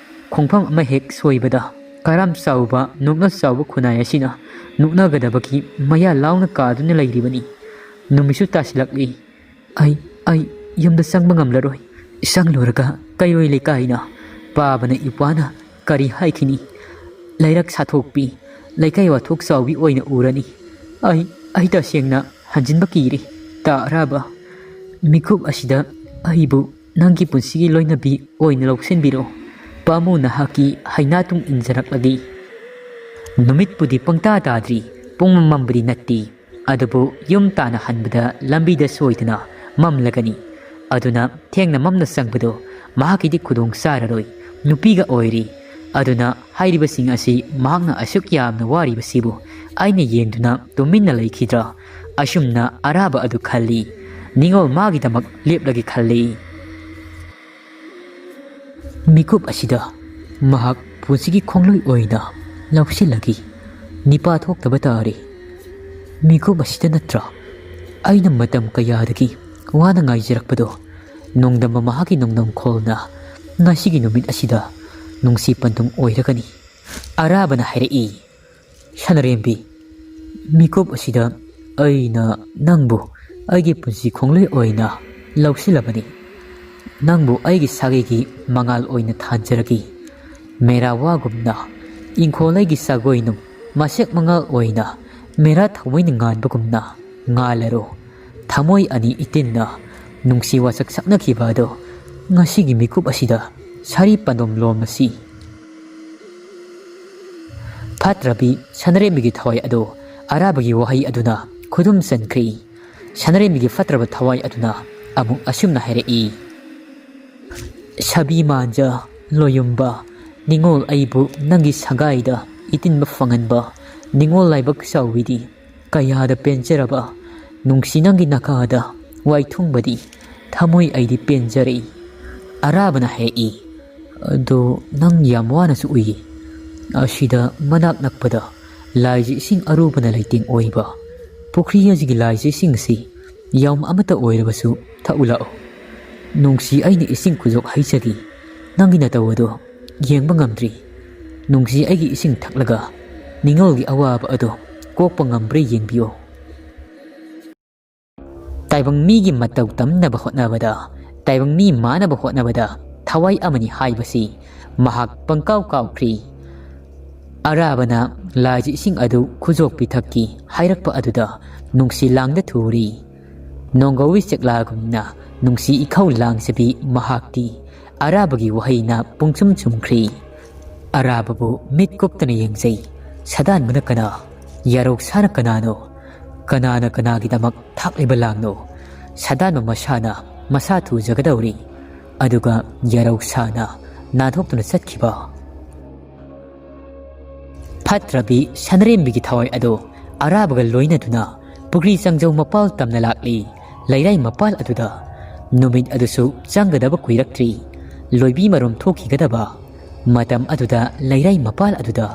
ꯈꯣꯡꯐꯝ ꯑꯃ ꯍꯦꯛ ꯁꯣꯏꯕꯗ ꯀꯔꯥꯝ ꯆꯥꯎꯕ, ꯅꯣꯛꯅ ꯆꯥꯎꯕ ꯈꯨꯟꯅꯥꯏ ꯑꯁꯤꯅ ꯅꯣꯛꯅꯒꯗꯕꯒꯤ ꯃꯌꯥ ꯂꯥꯎꯅ ꯀꯥꯗꯨꯅ ꯂꯩꯔꯤꯕꯅꯤ꯫ ꯅꯨꯃꯤꯠꯁꯨ ꯇꯥꯁꯤꯜꯂꯛꯂꯤ꯫ ꯑꯩ, ꯑꯩ ꯌꯨꯝꯗ ꯆꯪꯕ ꯉꯝꯂꯔꯣꯏ꯫ ꯆꯪꯂꯨꯔꯒ ꯀꯩꯔꯣꯏ ꯂꯩꯀꯥꯏꯅ ꯄꯥꯕꯅ ꯏꯄ꯭ꯋꯥꯅ ꯀꯔꯤ ꯍꯥꯏꯈꯤꯅꯤ? ꯂꯩꯔꯛ ꯁꯥꯊꯣꯛꯄꯤ, ꯂꯩꯀꯥꯏ ꯋꯥꯊꯣꯛ ꯆꯥꯎꯕꯤ ꯑꯣꯏꯅ ꯎꯔꯅꯤ꯫ ꯑꯩ, ꯑꯩ ꯇꯁꯦꯡꯅ ꯍꯟꯖꯤꯟꯕ ꯀꯤꯔꯦ꯫ ꯇꯥ ꯑꯔꯥꯕ, ꯃꯤꯀꯨꯞ ꯑꯁꯤꯗ ꯑꯩꯕꯨ ꯅꯪꯒꯤ ꯄꯨꯟꯁꯤꯒꯤ ꯂꯣꯏꯅꯕꯤ ꯑꯣꯏꯅ ꯂꯧꯁꯤꯟꯕꯤꯔꯣ꯫ ꯄꯥꯝꯃꯨ ꯅꯍꯥꯛꯀꯤ ꯍꯩꯅꯥ ꯇꯨꯡ ꯏꯟꯖꯔꯛꯂꯒꯦ꯫" ꯅꯨꯃꯤꯠꯄꯨꯗꯤ ꯄꯪꯇꯥ ꯇꯥꯗ꯭ꯔꯤ, ꯄꯨꯡ ꯃꯝꯕꯗꯤ ꯅꯠꯇꯦ꯫ ꯑꯗꯨꯕꯨ ꯌꯨꯝ ꯇꯥꯟꯅ ꯍꯟꯕꯗ ꯂꯝꯕꯤꯗ ꯁꯣꯏꯗꯅ ꯃꯝꯂꯒꯅꯤ꯫ ꯑꯗꯨꯅ ꯊꯦꯡꯅ ꯃꯝꯅ ꯆꯪꯕꯗꯨ ꯃꯍꯥꯛꯀꯤꯗꯤ ꯈꯨꯗꯣꯡ ꯆꯥꯔꯔꯣꯏ꯫ ꯅꯨꯄꯤꯒ ꯑꯣꯏꯔꯤ꯫ ꯑꯗꯨꯅ ꯍꯥꯏꯔꯤꯕꯁꯤꯡ ꯑꯁꯤ ꯃꯍꯥꯛꯅ ꯑꯁꯨꯛ ꯌꯥꯝꯅ ꯋꯥꯔꯤꯕꯁꯤꯕꯨ ꯑꯩꯅ ꯌꯦꯡꯗꯨꯅ ꯇꯨꯃꯤꯟꯅ ꯂꯩꯈꯤꯗ꯭ꯔꯥ? ꯑꯁꯨꯝꯅ ꯑꯔꯥꯕ ꯑꯗꯨ ꯈꯜꯂꯤ꯫ ꯅꯤꯡꯉꯣꯜ ꯃꯥꯒꯤꯗꯃꯛ ꯂꯦꯞꯂꯒꯦ ꯈꯜꯂꯤ꯫ ꯃꯤꯀꯨꯞ ꯑꯁꯤꯗ ꯃꯍꯥꯛ ꯄꯨꯟꯁꯤꯒꯤ ꯈꯣꯡꯂꯣꯏ ꯑꯣꯏꯅ ꯂꯧꯁꯤꯜꯂꯒꯦ꯫ ꯅꯤꯄꯥ ꯊꯣꯛꯇꯕ ꯇꯥꯔꯦ꯫ ꯃꯤꯀꯨꯞ ꯑꯁꯤꯗ ꯅꯠꯇ꯭ꯔꯥ ꯑꯩꯅ ꯃꯇꯝ ꯀꯌꯥꯗꯒꯤ ꯋꯥꯅ ꯉꯥꯏꯖꯔꯛꯄꯗꯣ? ꯅꯣꯡꯗꯝꯕ ꯃꯍꯥꯛꯀꯤ ꯅꯣꯡꯗꯝꯈꯣꯜꯅ ꯉꯁꯤꯒꯤ ꯅꯨꯃꯤꯠ ꯑꯁꯤꯗ ꯅꯨꯡꯁꯤ ꯄꯟꯊꯨꯡ ꯑꯣꯏꯔꯒꯅꯤ꯫ ꯑꯔꯥꯕꯅ ꯍꯥꯏꯔꯛꯏ, "ꯁꯅꯔꯦꯝꯕꯤ, ꯃꯤꯀꯨꯞ ꯑꯁꯤꯗ ꯑꯩꯅ ꯅꯪꯕꯨ ꯑꯩꯒꯤ ꯄꯨꯟꯁꯤ ꯈꯣꯡꯂꯣꯏ ꯑꯣꯏꯅ ꯂꯧꯁꯤꯜꯂꯕꯅꯤ꯫ ꯅꯪꯕꯨ ꯑꯩꯒꯤ ꯁꯥꯒꯩꯒꯤ ꯃꯉꯥꯜ ꯑꯣꯏꯅ ꯊꯥꯟꯖꯔꯒꯦ꯫ ꯃꯦꯔꯥ ꯋꯥꯒꯨꯝꯅ ꯏꯪꯈꯣꯜ ꯑꯩꯒꯤ ꯁꯥꯒꯣꯏꯅꯨꯡ ꯃꯁꯦꯛ ꯃꯉꯥꯜ ꯑꯣꯏꯅ ꯃꯦꯔꯥ ꯊꯃꯣꯏꯅ ꯉꯥꯟꯕꯒꯨꯝꯅ ꯉꯥꯜꯂꯔꯣ꯫ ꯊꯃꯣꯏ ꯑꯅꯤ ꯏꯇꯤꯟꯅ ꯅꯨꯡꯁꯤ ꯋꯥꯁꯛ ꯁꯛꯅꯈꯤꯕ ꯑꯗꯣ ꯉꯁꯤꯒꯤ ꯃꯤꯀꯨꯞ ꯑꯁꯤꯗ ꯁꯥꯔꯤ ꯄꯟꯗꯣꯝ ꯂꯣꯝꯂꯁꯤ꯫" ꯐꯠꯇ꯭ꯔꯕꯤ ꯁꯅꯔꯦꯝꯕꯤꯒꯤ ꯊꯋꯥꯏ ꯑꯗꯨ ꯑꯔꯥꯕꯒꯤ ꯋꯥꯍꯩ ꯑꯗꯨꯅ ꯈꯨꯗꯨꯝ ꯆꯟꯈ꯭ꯔꯦ꯫ ꯁꯅꯔꯦꯝꯕꯤꯒꯤ ꯐꯠꯇ꯭ꯔꯕ ꯊꯋꯥꯏ ꯑꯗꯨꯅ ꯑꯃꯨꯛ ꯑꯁꯨꯝꯅ ꯍꯥꯏꯔꯛꯏ, "ꯁꯥꯕꯤ ꯃꯥꯟꯖ, ꯂꯣꯌꯨꯝꯕ, ꯅꯤꯡꯉꯣꯜ ꯑꯩꯕꯨ ꯅꯪꯒꯤ ꯁꯪꯒꯥꯏꯗ ꯏꯇꯤꯟꯕ ꯐꯪꯍꯟꯕ ꯅꯤꯡꯉꯣꯜ ꯂꯥꯏꯕꯛ ꯆꯥꯎꯕꯤꯗꯤ ꯀꯌꯥꯗ ꯄꯦꯟꯖꯔꯕ꯫ ꯅꯨꯡꯁꯤ ꯅꯪꯒꯤ ꯅꯀꯥꯗ ꯋꯥꯏꯊꯨꯡꯕꯗꯤ ꯊꯃꯣꯏ ꯑꯩꯗꯤ ꯄꯦꯟꯖꯔꯛꯏ꯫ ꯑꯔꯥꯕꯅ ꯍꯥꯏꯔꯛꯏ, "ꯑꯗꯣ ꯅꯪ ꯌꯥꯝ ꯋꯥꯅꯁꯨ ꯎꯏ꯫ ꯑꯁꯤꯗ ꯃꯅꯥꯛ ꯅꯛꯄꯗ ꯂꯥꯏꯁꯦ ꯏꯁꯤꯡ ꯑꯔꯨꯕꯅ ꯂꯩꯇꯦꯡ ꯑꯣꯏꯕ ꯄꯨꯈ꯭ꯔꯤ ꯑꯁꯤꯒꯤ ꯂꯥꯏꯁꯦ ꯏꯁꯤꯡꯁꯤ ꯌꯥꯝ ꯑꯃꯠꯇ ꯑꯣꯏꯔꯕꯁꯨ ꯊꯛꯎ ꯂꯥꯛꯑꯣ꯫ ꯅꯨꯡꯁꯤ, ꯑꯩꯅ ꯏꯁꯤꯡ ꯈꯨꯖꯣꯛ ꯍꯩꯖꯗꯦ꯫ ꯅꯪꯒꯤ ꯅꯇꯧ ꯑꯗꯣ ꯌꯦꯡꯕ ꯉꯝꯗ꯭ꯔꯤ꯫ ꯅꯨꯡꯁꯤ, ꯑꯩꯒꯤ ꯏꯁꯤꯡ ꯊꯛꯂꯒ ꯅꯤꯡꯉꯣꯜꯒꯤ ꯑꯋꯥꯕ ꯑꯗꯣ ꯀꯣꯛꯄ ꯉꯝꯕ꯭ꯔꯥ ꯌꯦꯡꯕꯤꯌꯣ꯫" ꯇꯥꯏꯕꯪ ꯃꯤꯒꯤ ꯃꯇꯧ ꯇꯝꯅꯕ ꯍꯣꯠꯅꯕꯗ, ꯇꯥꯏꯕꯪ ꯃꯤ ꯃꯥꯟꯅꯕ ꯍꯣꯠꯅꯕꯗ ꯊꯋꯥꯏ ꯑꯃꯅꯤ ꯍꯥꯏꯕꯁꯤ ꯃꯍꯥꯛ ꯄꯪꯀꯥꯎ ꯀꯥꯎꯈ꯭ꯔꯤ꯫ ꯑꯔꯥꯕꯅ ꯂꯥꯏꯁꯤ ꯏꯁꯤꯡ ꯑꯗꯨ ꯈꯨꯖꯣꯛ ꯄꯤꯊꯛꯀꯤ ꯍꯥꯏꯔꯛꯄ ꯑꯗꯨꯗ ꯅꯨꯡꯁꯤ ꯂꯥꯡꯗ ꯊꯨꯔꯤ꯫ ꯅꯣꯡꯒꯧꯏ ꯆꯦꯛꯂꯥꯒꯨꯝꯅ ꯅꯨꯡꯁꯤ ꯏꯈꯧ ꯂꯥꯡꯖꯕꯤ ꯃꯍꯥꯛꯇꯤ ꯑꯔꯥꯕꯒꯤ ꯋꯥꯍꯩꯅ ꯄꯨꯡꯆꯨꯝ ꯆꯨꯝꯈ꯭ꯔꯤ꯫ ꯑꯔꯥꯕꯕꯨ ꯃꯤꯠ ꯀꯨꯞꯇꯅ ꯌꯦꯡꯖꯩ꯫ ꯁꯥꯗꯥꯟꯕꯅ ꯀꯅꯥ? ꯌꯥꯔꯧꯁꯥꯅ ꯀꯅꯥꯅꯣ? ꯀꯅꯥꯅ ꯀꯅꯥꯒꯤꯗꯃꯛ ꯊꯥꯛꯂꯤꯕ ꯂꯥꯡꯅꯣ? ꯁꯥꯗꯥꯟꯕ ꯃꯁꯥꯅ ꯃꯁꯥ ꯊꯨꯖꯒꯗꯧꯔꯤ꯫ ꯑꯗꯨꯒ ꯌꯥꯔꯧꯁꯥꯅ ꯅꯥꯟꯊꯣꯛꯇꯨꯅ ꯆꯠꯈꯤꯕ꯫ ꯐꯠꯇ꯭ꯔꯕꯤ ꯁꯅꯔꯦꯝꯕꯤꯒꯤ ꯊꯋꯥꯏ ꯑꯗꯨ ꯑꯔꯥꯕꯒ ꯂꯣꯏꯅꯗꯨꯅ ꯄꯨꯈ꯭ꯔꯤ ꯆꯪꯖꯧ ꯃꯄꯥꯜ ꯇꯝꯅ ꯂꯥꯛꯂꯤ꯫ ꯂꯩꯔꯥꯏ ꯃꯄꯥꯜ ꯑꯗꯨꯗ ꯅꯨꯃꯤꯠ ꯑꯗꯨꯁꯨ ꯆꯪꯒꯗꯕ ꯀꯨꯏꯔꯛꯇ꯭ꯔꯤ꯫ ꯂꯣꯏꯕꯤ ꯃꯔꯨꯝ ꯊꯣꯛꯈꯤꯒꯗꯕ ꯃꯇꯝ ꯑꯗꯨꯗ ꯂꯩꯔꯥꯏ ꯃꯄꯥꯜ ꯑꯗꯨꯗ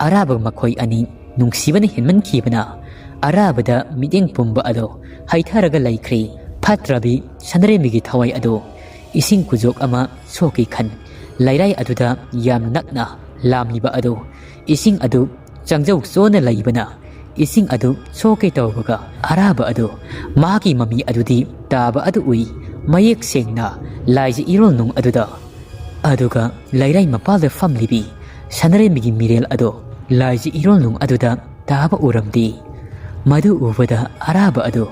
ꯑꯔꯥꯕ ꯃꯈꯣꯏ ꯑꯅꯤ ꯅꯨꯡꯁꯤꯕꯅ ꯍꯦꯟꯃꯟꯈꯤꯕꯅ ꯑꯔꯥꯕꯗ ꯃꯤꯠꯌꯦꯡ ꯄꯨꯝꯕ ꯑꯗꯨ ꯍꯩꯊꯔꯒ ꯂꯩꯈ꯭ꯔꯦ꯫ ꯐꯠꯇ꯭ꯔꯕꯤ ꯁꯅꯔꯦꯝꯕꯤꯒꯤ ꯊꯋꯥꯏ ꯑꯗꯨ ꯏꯁꯤꯡ ꯈꯨꯖꯣꯛ ꯑꯃ ꯁꯣꯛꯈꯤ ꯈꯟ ꯂꯩꯔꯥꯏ ꯑꯗꯨꯗ ꯌꯥꯝ ꯅꯛꯅ ꯂꯥꯝꯂꯤꯕ ꯑꯗꯨ ꯏꯁꯤꯡ ꯑꯗꯨ ꯆꯪꯖꯧ ꯆꯣꯟꯅ ꯂꯩꯕꯅ ꯏꯁꯤꯡ ꯑꯗꯨ ꯁꯣꯛꯀꯦ ꯇꯧꯕꯒ ꯑꯔꯥꯕ ꯑꯗꯨ ꯃꯍꯥꯛꯀꯤ ꯃꯃꯤ ꯑꯗꯨꯗꯤ ꯇꯥꯕ ꯑꯗꯨ ꯎꯏ꯫ ꯃꯌꯦꯛ ꯁꯦꯡꯅ ꯂꯥꯏꯖ ꯏꯔꯣꯜ ꯅꯨꯡ ꯑꯗꯨꯗ꯫ ꯑꯗꯨꯒ ꯂꯩꯔꯥꯏ ꯃꯄꯥꯜꯗ ꯐꯝꯂꯤꯕꯤ ꯁꯅꯔꯦꯝꯕꯤꯒꯤ ꯃꯤꯔꯦꯜ ꯑꯗꯨ ꯂꯥꯏꯖ ꯏꯔꯣꯜ ꯅꯨꯡ ꯑꯗꯨꯗ ꯇꯥꯕ ꯎꯔꯝꯗꯦ꯫ ꯃꯗꯨ ꯎꯕꯗ ꯑꯔꯥꯕ ꯑꯗꯨ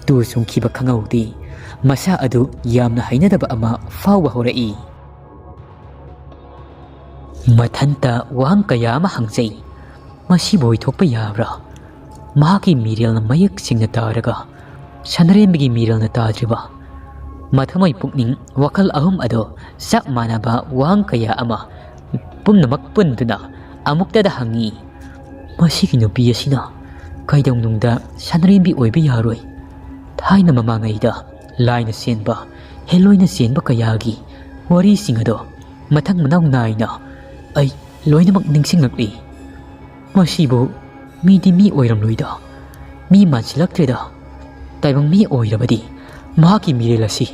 ꯇꯨ ꯆꯨꯡꯈꯤꯕ ꯈꯪꯍꯧꯗꯦ꯫ ꯃꯁꯥ ꯑꯗꯨ ꯌꯥꯝꯅ ꯍꯩꯅꯗꯕ ꯑꯃ ꯐꯥꯎꯕ ꯍꯧꯔꯛꯏ꯫ ꯃꯊꯟꯇ ꯋꯥꯍꯪ ꯀꯌꯥ ꯑꯃ ꯍꯪꯖꯩ꯫ ꯃꯁꯤꯕꯨ ꯑꯣꯏꯊꯣꯛꯄ ꯌꯥꯕ꯭ꯔꯥ? ꯃꯍꯥꯛꯀꯤ ꯃꯤꯔꯦꯜꯅ ꯃꯌꯦꯛ ꯁꯦꯡꯅ ꯇꯥꯔꯒ ꯁꯅꯔꯦꯝꯕꯤꯒꯤ ꯃꯤꯔꯦꯜꯅ ꯇꯥꯗ꯭ꯔꯤꯕ ꯃꯊꯃꯣꯏ ꯄꯨꯛꯅꯤꯡ ꯋꯥꯈꯜ ꯑꯍꯨꯝ ꯑꯗꯣ ꯆꯞ ꯃꯥꯟꯅꯕ ꯋꯥꯍꯪ ꯀꯌꯥ ꯑꯃ ꯄꯨꯝꯅꯃꯛ ꯄꯨꯟꯗꯨꯅ ꯑꯃꯨꯛꯇꯗ ꯍꯪꯉꯤ꯫ ꯃꯁꯤꯒꯤ ꯅꯨꯄꯤ ꯑꯁꯤꯅ ꯀꯩꯗꯧꯅꯨꯡꯗ ꯁꯅꯔꯦꯝꯕꯤ ꯑꯣꯏꯕ ꯌꯥꯔꯣꯏ꯫ ꯊꯥꯏꯅ ꯃꯃꯥꯡꯉꯩꯗ ꯂꯥꯏꯅ ꯆꯦꯟꯕ, ꯍꯦꯂꯣꯏꯅ ꯆꯦꯟꯕ ꯀꯌꯥꯒꯤ ꯋꯥꯔꯤꯁꯤꯡ ꯑꯗꯣ ꯃꯊꯪ ꯃꯅꯥꯎ ꯅꯥꯏꯅ ꯑꯩ ꯂꯣꯏꯅꯃꯛ ꯅꯤꯡꯁꯤꯡꯂꯛꯂꯤ꯫ ꯃꯁꯤꯕꯨ ꯃꯤꯗꯤ ꯃꯤ ꯑꯣꯏꯔꯝꯂꯣꯏꯗ, ꯃꯤ ꯃꯥꯟꯁꯤꯜꯂꯛꯇ꯭ꯔꯦꯗ꯫ ꯇꯥꯏꯕꯪ ꯃꯤ ꯑꯣꯏꯔꯕꯗꯤ ꯃꯍꯥꯛꯀꯤ ꯃꯤꯔꯦꯜ ꯑꯁꯤ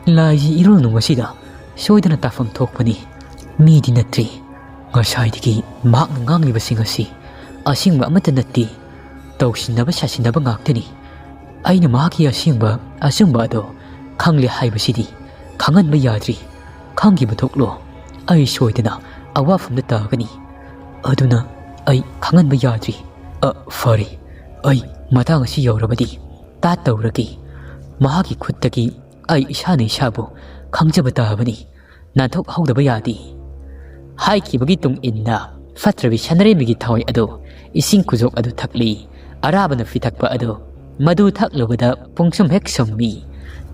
ꯂꯥꯏꯒꯤ ꯏꯔꯣꯜꯅꯨꯡ ꯑꯁꯤꯗ ꯁꯣꯏꯗꯅ ꯇꯥꯐꯝ ꯊꯣꯛꯄꯅꯤ꯫ ꯃꯤꯗꯤ ꯅꯠꯇ꯭ꯔꯤ꯫ ꯉꯁꯥꯏꯗꯒꯤ ꯃꯍꯥꯛꯅ ꯉꯥꯡꯂꯤꯕꯁꯤꯡ ꯑꯁꯤ ꯑꯁꯦꯡꯕ ꯑꯃꯠꯇ ꯅꯠꯇꯦ꯫ ꯇꯧꯁꯤꯟꯅꯕ ꯁꯥꯁꯤꯟꯅꯕ ꯉꯥꯛꯇꯅꯤ꯫ ꯑꯩꯅ ꯃꯍꯥꯛꯀꯤ ꯑꯁꯦꯡꯕ ꯑꯆꯨꯝꯕ ꯑꯗꯣ ꯈꯪꯂꯦ ꯍꯥꯏꯕꯁꯤꯗꯤ ꯈꯪꯍꯟꯕ ꯌꯥꯗ꯭ꯔꯤ꯫ ꯈꯪꯈꯤꯕ ꯊꯣꯛꯂꯣ꯫ ꯑꯩ ꯁꯣꯏꯗꯅ ꯑꯋꯥꯐꯝꯗ ꯇꯥꯒꯅꯤ꯫ ꯑꯗꯨꯅ ꯑꯩ ꯈꯪꯍꯟꯕ ꯌꯥꯗ꯭ꯔꯤ꯫ ꯑ, ꯐꯔꯦ꯫ ꯑꯩ ꯃꯇꯥꯡ ꯑꯁꯤ ꯌꯧꯔꯕꯗꯤ ꯇꯥꯠ ꯇꯧꯔꯒꯦ꯫ ꯃꯍꯥꯛꯀꯤ ꯈꯨꯠꯇꯒꯤ ꯑꯩ ꯏꯁꯥꯅ ꯏꯁꯥꯕꯨ ꯈꯪꯖꯕ ꯇꯥꯕꯅꯤ꯫ ꯅꯥꯟꯊꯣꯛꯍꯧꯗꯕ ꯌꯥꯗꯦ꯫ ꯍꯥꯏꯈꯤꯕꯒꯤ ꯇꯨꯡ ꯏꯟꯅ ꯐꯠꯇ꯭ꯔꯕꯤ ꯁꯅꯔꯦꯝꯕꯤꯒꯤ ꯊꯋꯥꯏ ꯑꯗꯨ ꯏꯁꯤꯡ ꯈꯨꯖꯣꯛ ꯑꯗꯨ ꯊꯛꯂꯤ꯫ ꯑꯔꯥꯕꯅ ꯐꯤꯊꯛꯄ ꯑꯗꯨ ꯃꯗꯨ ꯊꯛꯂꯨꯕꯗ ꯄꯨꯡꯁꯨꯝ ꯍꯦꯛ ꯁꯨꯝꯃꯤ꯫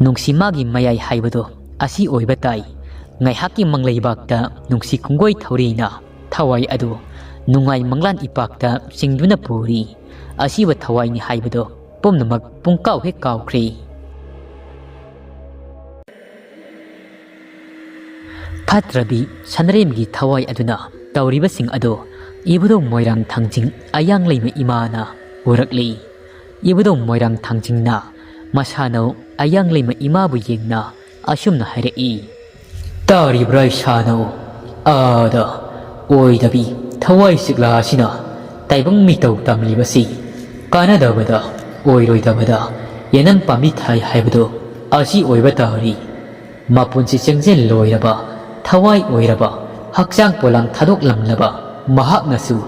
ꯅꯨꯡꯁꯤ ꯃꯥꯒꯤ ꯃꯌꯥꯏ ꯍꯥꯏꯕꯗꯨ ꯑꯁꯤ ꯑꯣꯏꯕ ꯇꯥꯏ꯫ ꯉꯥꯏꯍꯥꯛꯀꯤ ꯃꯪꯂꯩꯕꯥꯛꯇ ꯅꯨꯡꯁꯤ ꯀꯨꯡꯒꯣꯏ ꯊꯧꯔꯤꯅ ꯊꯋꯥꯏ ꯑꯗꯨ ꯅꯨꯡꯉꯥꯏ ꯃꯪꯂꯥꯟ ꯏꯄꯥꯛꯇ ꯆꯤꯡꯗꯨꯅ ꯄꯨꯔꯤ꯫ ꯑꯁꯤꯕ ꯊꯋꯥꯏꯅꯤ ꯍꯥꯏꯕꯗꯨ ꯄꯨꯝꯅꯃꯛ ꯄꯨꯡꯀꯥꯎ ꯍꯦꯛ ꯀꯥꯎꯈ꯭ꯔꯦ꯫ ꯐꯠꯇ꯭ꯔꯕꯤ ꯁꯅꯔꯦꯝꯒꯤ ꯊꯋꯥꯏ ꯑꯗꯨꯅ ꯇꯧꯔꯤꯕꯁꯤꯡ ꯑꯗꯨ ꯏꯕꯨꯙꯧ ꯃꯣꯏꯔꯥꯡ ꯊꯥꯡꯖꯤꯡ ꯑꯌꯥꯡꯂꯩꯃ ꯏꯃꯥꯅ ꯎꯔꯛꯂꯤ꯫ ꯏꯕꯨꯙꯧ ꯃꯣꯏꯔꯥꯡ ꯊꯥꯡꯖꯤꯡꯅ ꯃꯁꯥꯅꯧ ꯑꯌꯥꯡꯂꯩꯃ ꯏꯃꯥꯕꯨ ꯌꯦꯡꯅ ꯑꯁꯨꯝꯅ ꯍꯥꯏꯔꯛꯏ, "ꯇꯥꯔꯤꯕ꯭ꯔꯥ ꯏꯁꯥꯅꯧ? ꯑꯥꯗ ꯑꯣꯏꯗꯕꯤ ꯊꯋꯥꯏ ꯆꯤꯛꯂꯥ ꯑꯁꯤꯅ ꯇꯥꯏꯕꯪ ꯃꯤꯇꯧ ꯇꯝꯂꯤꯕꯁꯤ ꯀꯥꯟꯅꯗꯕꯗ, ꯑꯣꯏꯔꯣꯏꯗꯕꯗ ꯌꯦꯅꯝ ꯄꯥꯝꯕꯤ ꯊꯥꯏ ꯍꯥꯏꯕꯗꯨ ꯑꯁꯤ ꯑꯣꯏꯕ ꯇꯥꯔꯤ꯫ ꯃꯄꯨꯟꯁꯤ ꯆꯦꯡꯖꯦꯜ ꯂꯣꯏꯔꯕ, ꯊꯋꯥꯏ ꯑꯣꯏꯔꯕ, ꯍꯛꯆꯥꯡ ꯄꯣꯂꯥꯡ ꯊꯥꯗꯣꯛꯂꯝꯂꯕ ꯃꯍꯥꯛꯅꯁꯨ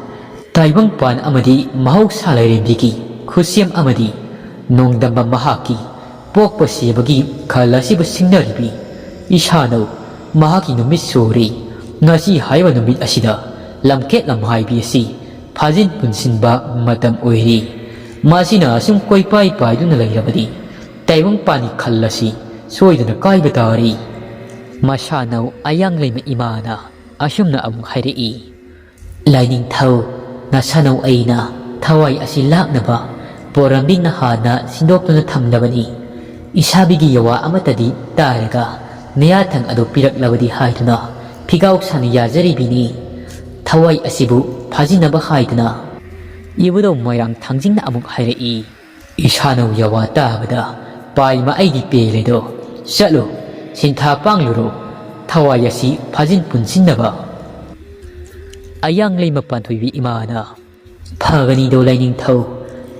ꯇꯥꯏꯕꯪꯄꯥꯟ ꯑꯃꯗꯤ ꯃꯍꯧꯁꯥ ꯂꯥꯏꯔꯦꯝꯕꯤꯒꯤ ꯈꯨꯠꯁꯦꯝ ꯑꯃꯗꯤ ꯅꯣꯡꯗꯝꯕ ꯃꯍꯥꯛꯀꯤ ꯄꯣꯛꯄ ꯁꯤꯕꯒꯤ ꯈꯜ ꯑꯁꯤꯕꯨ ꯁꯤꯡꯅꯔꯤꯕꯤ ꯏꯁꯥꯅꯧ ꯃꯍꯥꯛꯀꯤ ꯅꯨꯃꯤꯠ ꯁꯨꯔꯤ꯫ ꯉꯁꯤ ꯍꯥꯏꯕ ꯅꯨꯃꯤꯠ ꯑꯁꯤꯗ ꯂꯝꯀꯦꯠ ꯂꯝꯍꯥꯏꯕꯤ ꯑꯁꯤ ꯐꯥꯖꯤꯟ ꯄꯨꯟꯁꯤꯟꯕ ꯃꯇꯝ ꯑꯣꯏꯔꯤ꯫ ꯃꯁꯤꯅ ꯑꯁꯨꯝ ꯀꯣꯏꯄꯥꯏ ꯄꯥꯏꯗꯨꯅ ꯂꯩꯔꯕꯗꯤ ꯇꯥꯏꯕꯪꯄꯥꯟꯒꯤ ꯈꯜ ꯑꯁꯤ ꯁꯣꯏꯗꯅ ꯀꯥꯏꯕ ꯇꯥꯔꯤ꯫" ꯃꯁꯥꯅꯧ ꯑꯌꯥꯡꯂꯩꯃ ꯏꯃꯥꯅ ꯑꯁꯨꯝꯅ ꯑꯃꯨꯛ ꯍꯥꯏꯔꯛꯏ, "ꯂꯥꯏꯅꯤꯡꯊꯧ, ꯅꯁꯥꯅꯧ ꯑꯩꯅ ꯊꯋꯥꯏ ꯑꯁꯤ ꯂꯥꯛꯅꯕ ꯄꯣꯔꯝꯕꯤ ꯅꯍꯥꯟꯅ ꯁꯤꯟꯗꯣꯛꯇꯨꯅ ꯊꯝꯂꯕꯅꯤ꯫ ꯏꯁꯥꯕꯤꯒꯤ ꯌꯥꯋꯥ ꯑꯃꯠꯇꯗꯤ ꯇꯥꯔꯒ ꯅꯌꯥꯊꯪ ꯑꯗꯨ ꯄꯤꯔꯛꯂꯕꯗꯤ ꯍꯥꯏꯗꯨꯅ ꯐꯤꯒꯥꯎ ꯁꯥꯅ ꯌꯥꯖꯔꯤꯕꯤꯅꯤ꯫ ꯊꯋꯥꯏ ꯑꯁꯤꯕꯨ ꯐꯥꯖꯤꯟꯅꯕ ꯍꯥꯏꯗꯨꯅ ꯏꯕꯨꯙꯧ ꯃꯣꯏꯔꯥꯡ ꯊꯥꯡꯖꯤꯡꯅ ꯑꯃꯨꯛ ꯍꯥꯏꯔꯛꯏ꯫ ꯏꯁꯥꯅꯧ ꯌꯥꯋꯥ ꯇꯥꯕꯗ ꯄꯥꯏꯃ ꯑꯩꯗꯤ ꯄꯦꯜꯂꯦꯗꯣ꯫ ꯆꯠꯂꯨ, ꯁꯤꯟꯊꯥ ꯄꯥꯡꯂꯨꯔꯣ, ꯊꯋꯥꯏ ꯑꯁꯤ ꯐꯥꯖꯤꯟ ꯄꯨꯟꯁꯤꯟꯅꯕ꯫ ꯑꯌꯥꯡꯂꯩꯃ ꯄꯥꯟꯊꯣꯏꯕꯤ ꯏꯃꯥꯅ, ꯐꯒꯅꯤꯗꯣ ꯂꯥꯏꯅꯤꯡꯊꯧ,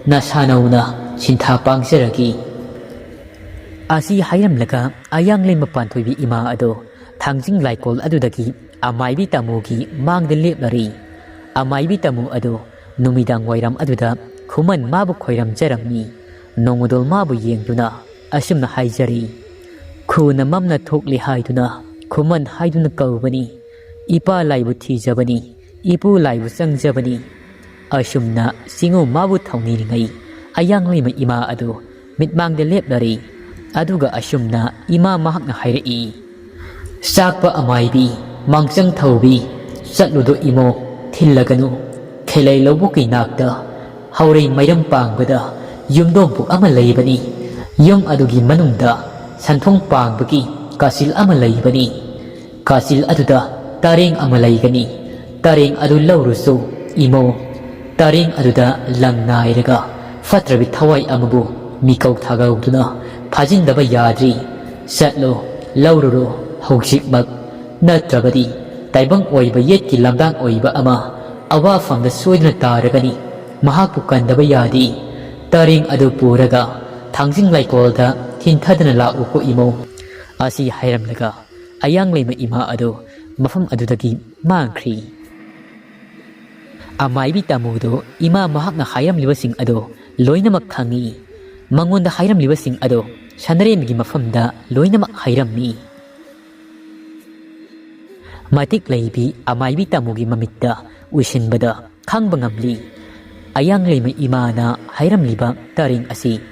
ꯅꯁꯥꯅꯧꯅ ꯁꯤꯟꯊꯥ ꯄꯥꯡꯖꯔꯒꯦ꯫ ꯑꯁꯤ ꯍꯥꯏꯔꯝꯂꯒ ꯑꯌꯥꯡꯂꯩꯃ ꯄꯥꯟꯊꯣꯏꯕꯤ ꯏꯃꯥ ꯑꯗꯣ ꯊꯥꯡꯖꯤꯡ ꯂꯥꯏꯀꯣꯜ ꯑꯗꯨꯗꯒꯤ ꯑꯃꯥꯏꯕꯤ ꯇꯥꯃꯨꯒꯤ ꯃꯥꯡꯗ ꯂꯦꯞꯂꯔꯤ꯫ ꯑꯃꯥꯏꯕꯤ ꯇꯥꯃꯨ ꯑꯗꯣ ꯅꯨꯃꯤꯗꯥꯡ ꯋꯥꯏꯔꯝ ꯑꯗꯨꯗ ꯈꯨꯃꯟ ꯃꯥꯕꯨ ꯈꯣꯏꯔꯝꯖꯔꯝꯃꯤ꯫ ꯅꯣꯡꯃꯗꯣꯜ ꯃꯥꯕꯨ ꯌꯦꯡꯗꯨꯅ ꯑꯁꯨꯝꯅ ꯍꯥꯏꯖꯔꯤ, ꯈꯨꯅ ꯃꯝꯅ ꯊꯣꯛꯂꯤ ꯍꯥꯏꯗꯨꯅ ꯈꯨꯃꯟ ꯍꯥꯏꯗꯨꯅ ꯀꯧꯕꯅꯤ꯫ ꯏꯄꯥ ꯂꯥꯏꯕꯨ ꯊꯤꯖꯕꯅꯤ, ꯏꯄꯨ ꯂꯥꯏꯕꯨ ꯆꯪꯖꯕꯅꯤ꯫ ꯑꯁꯨꯝꯅ ꯆꯤꯡꯉꯨ ꯃꯥꯕꯨ ꯊꯧꯅꯤꯔꯤꯉꯩ ꯑꯌꯥꯡꯂꯩꯃ ꯏꯃꯥ ꯑꯗꯨ ꯃꯤꯠꯃꯥꯡꯗ ꯂꯦꯞꯂꯔꯤ꯫ ꯑꯗꯨꯒ ꯑꯁꯨꯝꯅ ꯏꯃꯥ ꯃꯍꯥꯛꯅ ꯍꯥꯏꯔꯛꯏ, ꯆꯥꯛꯄ ꯑꯃꯥꯏꯕꯤ, ꯃꯥꯡꯆꯪ ꯊꯧꯕꯤ, ꯆꯠꯂꯨꯗꯣ ꯏꯃꯣ, ꯊꯤꯜꯂꯒꯅꯨ꯫ ꯈꯦꯂꯩ ꯂꯧꯕꯨꯛꯀꯤ ꯅꯥꯛꯇ ꯍꯧꯔꯩ ꯃꯩꯔꯝ ꯄꯥꯡꯕꯗ ꯌꯨꯝꯗꯣꯡꯄꯨꯛ ꯑꯃ ꯂꯩꯕꯅꯤ꯫ ꯌꯨꯝ ꯑꯗꯨꯒꯤ ꯃꯅꯨꯡꯗ ꯁꯟꯊꯣꯡ ꯄꯥꯡꯕꯒꯤ ꯀꯥꯆꯤꯜ ꯑꯃ ꯂꯩꯕꯅꯤ꯫ ꯀꯥꯆꯤꯜ ꯑꯗꯨꯗ ꯇꯔꯦꯡ ꯑꯃ ꯂꯩꯒꯅꯤ꯫ ꯇꯔꯦꯡ ꯑꯗꯨ ꯂꯧꯔꯨꯁꯨ ꯏꯃꯧ꯫ ꯇꯔꯦꯡ ꯑꯗꯨꯗ ꯂꯪ ꯅꯥꯏꯔꯒ ꯐꯠꯇ꯭ꯔꯕꯤ ꯊꯋꯥꯏ ꯑꯃꯕꯨ ꯃꯤꯀꯧ ꯊꯥꯒꯧꯗꯨꯅ ꯐꯥꯖꯤꯟꯗꯕ ꯌꯥꯗ꯭ꯔꯤ꯫ ꯆꯠꯂꯣ, ꯂꯧꯔꯨꯔꯣ ꯍꯧꯖꯤꯛꯃꯛ꯫ ꯅꯠꯇ꯭ꯔꯕꯗꯤ ꯇꯥꯏꯕꯪ ꯑꯣꯏꯕ ꯌꯦꯠꯀꯤ ꯂꯝꯗꯥꯡ ꯑꯣꯏꯕ ꯑꯃ ꯑꯋꯥꯐꯝꯗ ꯁꯣꯏꯗꯅ ꯇꯥꯔꯒꯅꯤ꯫ ꯃꯍꯥꯛꯄꯨ ꯀꯟꯗꯕ ꯌꯥꯗꯦ꯫ ꯇꯔꯦꯡ ꯑꯗꯨ ꯄꯨꯔꯒ ꯊꯥꯡꯖꯤꯡ ꯂꯩꯀꯣꯜꯗ ꯊꯤꯟꯊꯗꯨꯅ ꯂꯥꯛꯎꯀꯣ ꯏꯃꯧ꯫ ꯑꯁꯤ ꯍꯥꯏꯔꯝꯂꯒ ꯑꯌꯥꯡꯂꯩꯃ ꯏꯃꯥ ꯑꯗꯨ ꯃꯐꯝ ꯑꯗꯨꯗꯒꯤ ꯃꯥꯡꯈ꯭ꯔꯤ꯫ ꯑꯃꯥꯏꯕꯤ ꯇꯥꯃꯨꯗꯨ ꯏꯃꯥ ꯃꯍꯥꯛꯅ ꯍꯥꯏꯔꯝꯂꯤꯕꯁꯤꯡ ꯑꯗꯨ ꯂꯣꯏꯅꯃꯛ ꯈꯪꯏ꯫ ꯃꯉꯣꯟꯗ ꯍꯥꯏꯔꯝꯂꯤꯕꯁꯤꯡ ꯑꯗꯨ ꯁꯅꯔꯦꯝꯕꯤꯒꯤ ꯃꯐꯝꯗ ꯂꯣꯏꯅꯃꯛ ꯍꯥꯏꯔꯝꯃꯤ꯫ ꯃꯇꯤꯛ ꯂꯩꯕꯤ ꯑꯃꯥꯏꯕꯤ ꯇꯥꯃꯨꯒꯤ ꯃꯃꯤꯠꯇ ꯎꯏꯁꯤꯟꯕꯗ ꯈꯪꯕ ꯉꯝꯂꯤ꯫ ꯑꯌꯥꯡꯂꯩꯃ ꯏꯃꯥꯅ ꯍꯥꯏꯔꯝꯂꯤꯕ ꯇꯔꯦꯡ ꯑꯁꯤ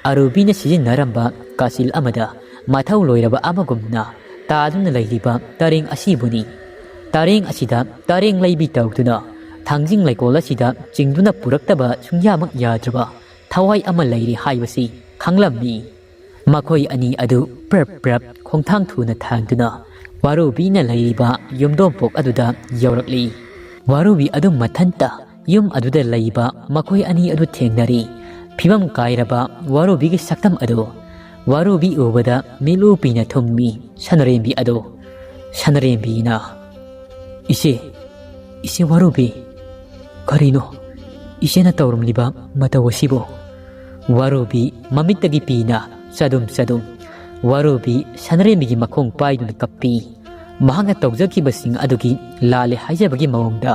ꯑꯔꯨꯕꯤꯅ ꯁꯤꯖꯤꯟꯅꯔꯝꯕ ꯀꯥꯆꯤꯜ ꯑꯃꯗ ꯃꯊꯧ ꯂꯣꯏꯔꯕ ꯑꯃꯒꯨꯝꯅ ꯇꯥꯗꯨꯅ ꯂꯩꯔꯤꯕ ꯇꯔꯦꯡ ꯑꯁꯤꯕꯨꯅꯤ꯫ ꯇꯔꯦꯡ ꯑꯁꯤꯗ ꯇꯔꯦꯡ ꯂꯩꯕꯤ ꯇꯧꯗꯨꯅ ꯊꯥꯡꯖꯤꯡ ꯂꯩꯀꯣꯜ ꯑꯁꯤꯗ ꯆꯤꯡꯗꯨꯅ ꯄꯨꯔꯛꯇꯕ ꯁꯨꯡꯌꯥꯃꯛ ꯌꯥꯗ꯭ꯔꯕ ꯊꯋꯥꯏ ꯑꯃ ꯂꯩꯔꯤ ꯍꯥꯏꯕꯁꯤ ꯈꯪꯂꯝꯃꯤ꯫ ꯃꯈꯣꯏ ꯑꯅꯤ ꯑꯗꯨ ꯄ꯭ꯔꯞ ꯄ꯭ꯔꯞ ꯈꯣꯡꯊꯥꯡ ꯊꯨꯅ ꯊꯥꯡꯗꯨꯅ ꯋꯥꯔꯨꯕꯤꯅ ꯂꯩꯔꯤꯕ ꯌꯨꯝꯗꯣꯡꯄꯣꯛ ꯑꯗꯨꯗ ꯌꯧꯔꯛꯂꯤ꯫ ꯋꯥꯔꯨꯕꯤ ꯑꯗꯨ ꯃꯊꯟꯇ ꯌꯨꯝ ꯑꯗꯨꯗ ꯂꯩꯕ ꯃꯈꯣꯏ ꯑꯅꯤ ꯑꯗꯨ ꯊꯦꯡꯅꯔꯤ꯫ ꯐꯤꯕꯝ ꯀꯥꯏꯔꯕ ꯋꯥꯔꯨꯕꯤꯒꯤ ꯁꯛꯇꯝ ꯑꯗꯨ ꯋꯥꯔꯨꯕꯤ ꯎꯕꯗ ꯃꯤꯠꯂꯨ ꯄꯤꯅ ꯊꯨꯝꯃꯤ ꯁꯅꯔꯦꯝꯕꯤ ꯑꯗꯨ꯫ ꯁꯅꯔꯦꯝꯕꯤꯅ, "ꯏꯆꯦ, ꯏꯆꯦ ꯋꯥꯔꯨꯕꯤ, ꯀꯔꯤꯅꯣ ꯏꯆꯦꯅ ꯇꯧꯔꯝꯂꯤꯕ ꯃꯇꯧ ꯑꯁꯤꯕꯨ?" ꯋꯥꯔꯨꯕꯤ ꯃꯃꯤꯠꯇꯒꯤ ꯄꯤꯅ ꯆꯗꯨꯝ ꯆꯗꯨꯝ꯫ ꯋꯥꯔꯨꯕꯤ ꯁꯅꯔꯦꯝꯕꯤꯒꯤ ꯃꯈꯣꯡ ꯄꯥꯏꯗꯨꯅ ꯀꯞꯄꯤ꯫ ꯃꯍꯥꯛꯅ ꯇꯧꯖꯈꯤꯕꯁꯤꯡ ꯑꯗꯨꯒꯤ ꯂꯥꯜꯂꯦ ꯍꯥꯏꯖꯕꯒꯤ ꯃꯑꯣꯡꯗ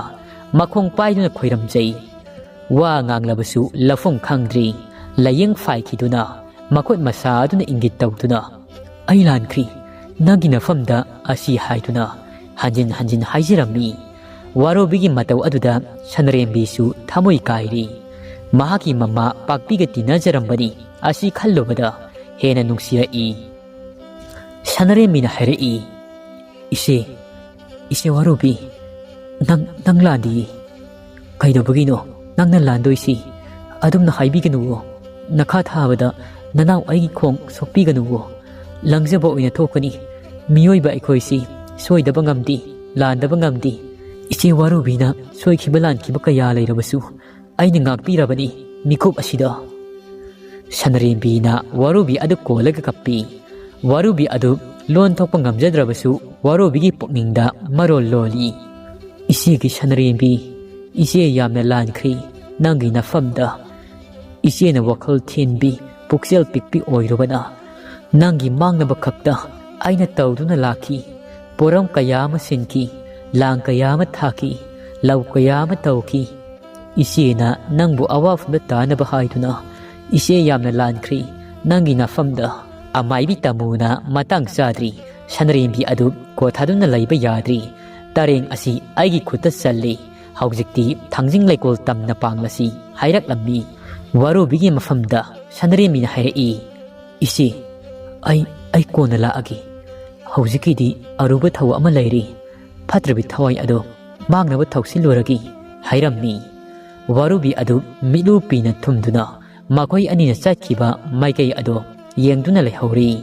ꯃꯈꯣꯡ ꯄꯥꯏꯗꯨꯅ ꯈꯣꯏꯔꯝꯖꯩ꯫ ꯋꯥ ꯉꯥꯡꯂꯕꯁꯨ ꯂꯧꯐꯝ ꯈꯪꯗ꯭ꯔꯤ꯫ ꯂꯥꯏꯌꯦꯡ ꯐꯥꯏꯈꯤꯗꯨꯅ ꯃꯈꯨꯠ ꯃꯁꯥ ꯑꯗꯨꯅ ꯏꯪꯒꯤꯠ ꯇꯧꯗꯨꯅ, "ꯑꯩ ꯂꯥꯟꯈ꯭ꯔꯤ, ꯅꯪꯒꯤ ꯅꯐꯝꯗ" ꯑꯁꯤ ꯍꯥꯏꯗꯨꯅ ꯍꯟꯖꯤꯟ ꯍꯟꯖꯤꯟ ꯍꯥꯏꯖꯔꯝꯃꯤ꯫ ꯋꯥꯔꯨꯕꯤꯒꯤ ꯃꯇꯧ ꯑꯗꯨꯗ ꯁꯅꯔꯦꯝꯕꯤꯁꯨ ꯊꯃꯣꯏ ꯀꯥꯏꯔꯤ꯫ ꯃꯍꯥꯛꯀꯤ ꯃꯃꯥ ꯄꯥꯛꯄꯤꯒ ꯇꯤꯟꯅꯖꯔꯝꯕꯅꯤ ꯑꯁꯤ ꯈꯜꯂꯨꯕꯗ ꯍꯦꯟꯅ ꯅꯨꯡꯁꯤꯔꯛꯏ꯫ ꯁꯅꯔꯦꯝꯕꯤꯅ ꯍꯥꯏꯔꯛꯏ, "ꯏꯆꯦ, ꯏꯆꯦ ꯋꯥꯔꯨꯕꯤ, ꯅꯪ, ꯅꯪ ꯂꯥꯟꯗꯤꯌꯦ꯫ ꯀꯩꯗꯧꯕꯒꯤꯅꯣ ꯅꯪꯅ ꯂꯥꯟꯗꯣꯏꯁꯤ? ꯑꯗꯨꯝꯅ ꯍꯥꯏꯕꯤꯒꯅꯨꯋꯣ꯫ ꯅꯈꯥ ꯊꯥꯕꯗ ꯅꯅꯥꯎ ꯑꯩꯒꯤ ꯈꯣꯡ ꯁꯣꯛꯄꯤꯒꯅꯨꯋꯣ꯫ ꯂꯪꯖꯕ ꯑꯣꯏꯅ ꯊꯣꯛꯀꯅꯤ꯫ ꯃꯤꯑꯣꯏꯕ ꯑꯩꯈꯣꯏꯁꯤ ꯁꯣꯏꯗꯕ ꯉꯝꯗꯦ, ꯂꯥꯟꯗꯕ ꯉꯝꯗꯦ꯫ ꯏꯆꯦ ꯋꯥꯔꯨꯕꯤꯅ ꯁꯣꯏꯈꯤꯕ ꯂꯥꯟꯈꯤꯕ ꯀꯌꯥ ꯂꯩꯔꯕꯁꯨ ꯑꯩꯅ ꯉꯥꯛꯄꯤꯔꯕꯅꯤ ꯃꯤꯀꯨꯞ ꯑꯁꯤꯗ"꯫ ꯁꯅꯔꯦꯝꯕꯤꯅ ꯋꯥꯔꯨꯕꯤ ꯑꯗꯨ ꯀꯣꯜꯂꯒ ꯀꯞꯄꯤ꯫ ꯋꯥꯔꯨꯕꯤ ꯑꯗꯨ ꯂꯣꯟ ꯊꯣꯛꯄ ꯉꯝꯖꯗ꯭ꯔꯕꯁꯨ ꯋꯥꯔꯨꯕꯤꯒꯤ ꯄꯨꯛꯅꯤꯡꯗ ꯃꯔꯣꯜ ꯂꯣꯜꯂꯤ꯫ "ꯏꯆꯦꯒꯤ ꯁꯅꯔꯦꯝꯕꯤ, ꯏꯆꯦ ꯌꯥꯝꯅ ꯂꯥꯟꯈ꯭ꯔꯦ꯫ ꯅꯪꯒꯤ ꯅꯐꯝꯗ ꯏꯆꯦꯅ ꯋꯥꯈꯜ ꯊꯤꯟꯕꯤ, ꯄꯨꯛꯆꯦꯜ ꯄꯤꯛꯄꯤ ꯑꯣꯏꯔꯨꯕꯅ ꯅꯪꯒꯤ ꯃꯥꯡꯅꯕ ꯈꯛꯇ ꯑꯩꯅ ꯇꯧꯗꯨꯅ ꯂꯥꯛꯈꯤ꯫ ꯄꯣꯔꯝ ꯀꯌꯥ ꯑꯃ ꯁꯤꯟꯈꯤ, ꯂꯥꯡ ꯀꯌꯥ ꯑꯃ ꯊꯥꯈꯤ, ꯂꯧ ꯀꯌꯥ ꯑꯃ ꯇꯧꯈꯤ꯫ ꯏꯆꯦꯅ ꯅꯪꯕꯨ ꯑꯋꯥꯐꯝꯗ ꯇꯥꯅꯕ ꯍꯥꯏꯗꯨꯅ ꯏꯆꯦ ꯌꯥꯝꯅ ꯂꯥꯟꯈ꯭ꯔꯦ꯫ ꯅꯪꯒꯤ ꯅꯐꯝꯗ"꯫ ꯑꯃꯥꯏꯕꯤ ꯇꯥꯃꯣꯅ ꯃꯇꯥꯡ ꯆꯥꯗ꯭ꯔꯤ꯫ ꯁꯅꯔꯦꯝꯕꯤ ꯑꯗꯨ ꯀꯣꯊꯥꯗꯨꯅ ꯂꯩꯕ ꯌꯥꯗ꯭ꯔꯤ꯫ "ꯇꯔꯦꯡ ꯑꯁꯤ ꯑꯩꯒꯤ ꯈꯨꯠꯇ ꯆꯜꯂꯤ꯫ ꯍꯧꯖꯤꯛꯇꯤ ꯊꯥꯡꯖꯤꯡ ꯂꯩꯀꯣꯜ ꯇꯝꯅ ꯄꯥꯡꯂꯁꯤ" ꯍꯥꯏꯔꯛꯂꯝꯃꯤ꯫ ꯋꯥꯔꯨꯕꯤꯒꯤ ꯃꯐꯝꯗ ꯁꯅꯔꯦꯝꯕꯤꯅ ꯍꯥꯏꯔꯛꯏ, "ꯏꯆꯦ, ꯑꯩ, ꯑꯩ ꯀꯣꯟꯅ ꯂꯥꯛꯑꯒꯦ꯫ ꯍꯧꯖꯤꯛꯀꯤꯗꯤ ꯑꯔꯨꯕ ꯊꯧ ꯑꯃ ꯂꯩꯔꯤ꯫ ꯐꯠꯇ꯭ꯔꯕꯤ ꯊꯋꯥꯏ ꯑꯗꯣ ꯃꯥꯡꯅꯕ ꯊꯧꯁꯤꯜꯂꯨꯔꯒꯦ" ꯍꯥꯏꯔꯝꯃꯤ꯫ ꯋꯥꯔꯨꯕꯤ ꯑꯗꯨ ꯃꯤꯠꯂꯨ ꯄꯤꯅ ꯊꯨꯝꯗꯨꯅ ꯃꯈꯣꯏ ꯑꯅꯤꯅ ꯆꯠꯈꯤꯕ ꯃꯥꯏꯀꯩ ꯑꯗꯣ ꯌꯦꯡꯗꯨꯅ ꯂꯩꯍꯧꯔꯤ꯫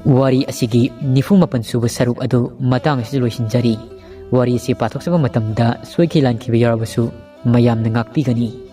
ꯋꯥꯔꯤ ꯑꯁꯤꯒꯤ ꯅꯤꯐꯨ ꯃꯥꯄꯟ ꯁꯨꯕ ꯁꯔꯨꯛ ꯑꯗꯨ ꯃꯇꯥꯡ ꯑꯁꯤꯗ ꯂꯣꯏꯁꯤꯟꯖꯔꯤ꯫ ꯋꯥꯔꯤ ꯑꯁꯤ ꯄꯥꯊꯣꯛꯆꯕ ꯃꯇꯝꯗ ꯁꯣꯏꯈꯤ ꯂꯥꯟꯈꯤꯕ ꯌꯥꯎꯔꯕꯁꯨ ꯃꯌꯥꯝꯅ ꯉꯥꯛꯄꯤꯒꯅꯤ꯫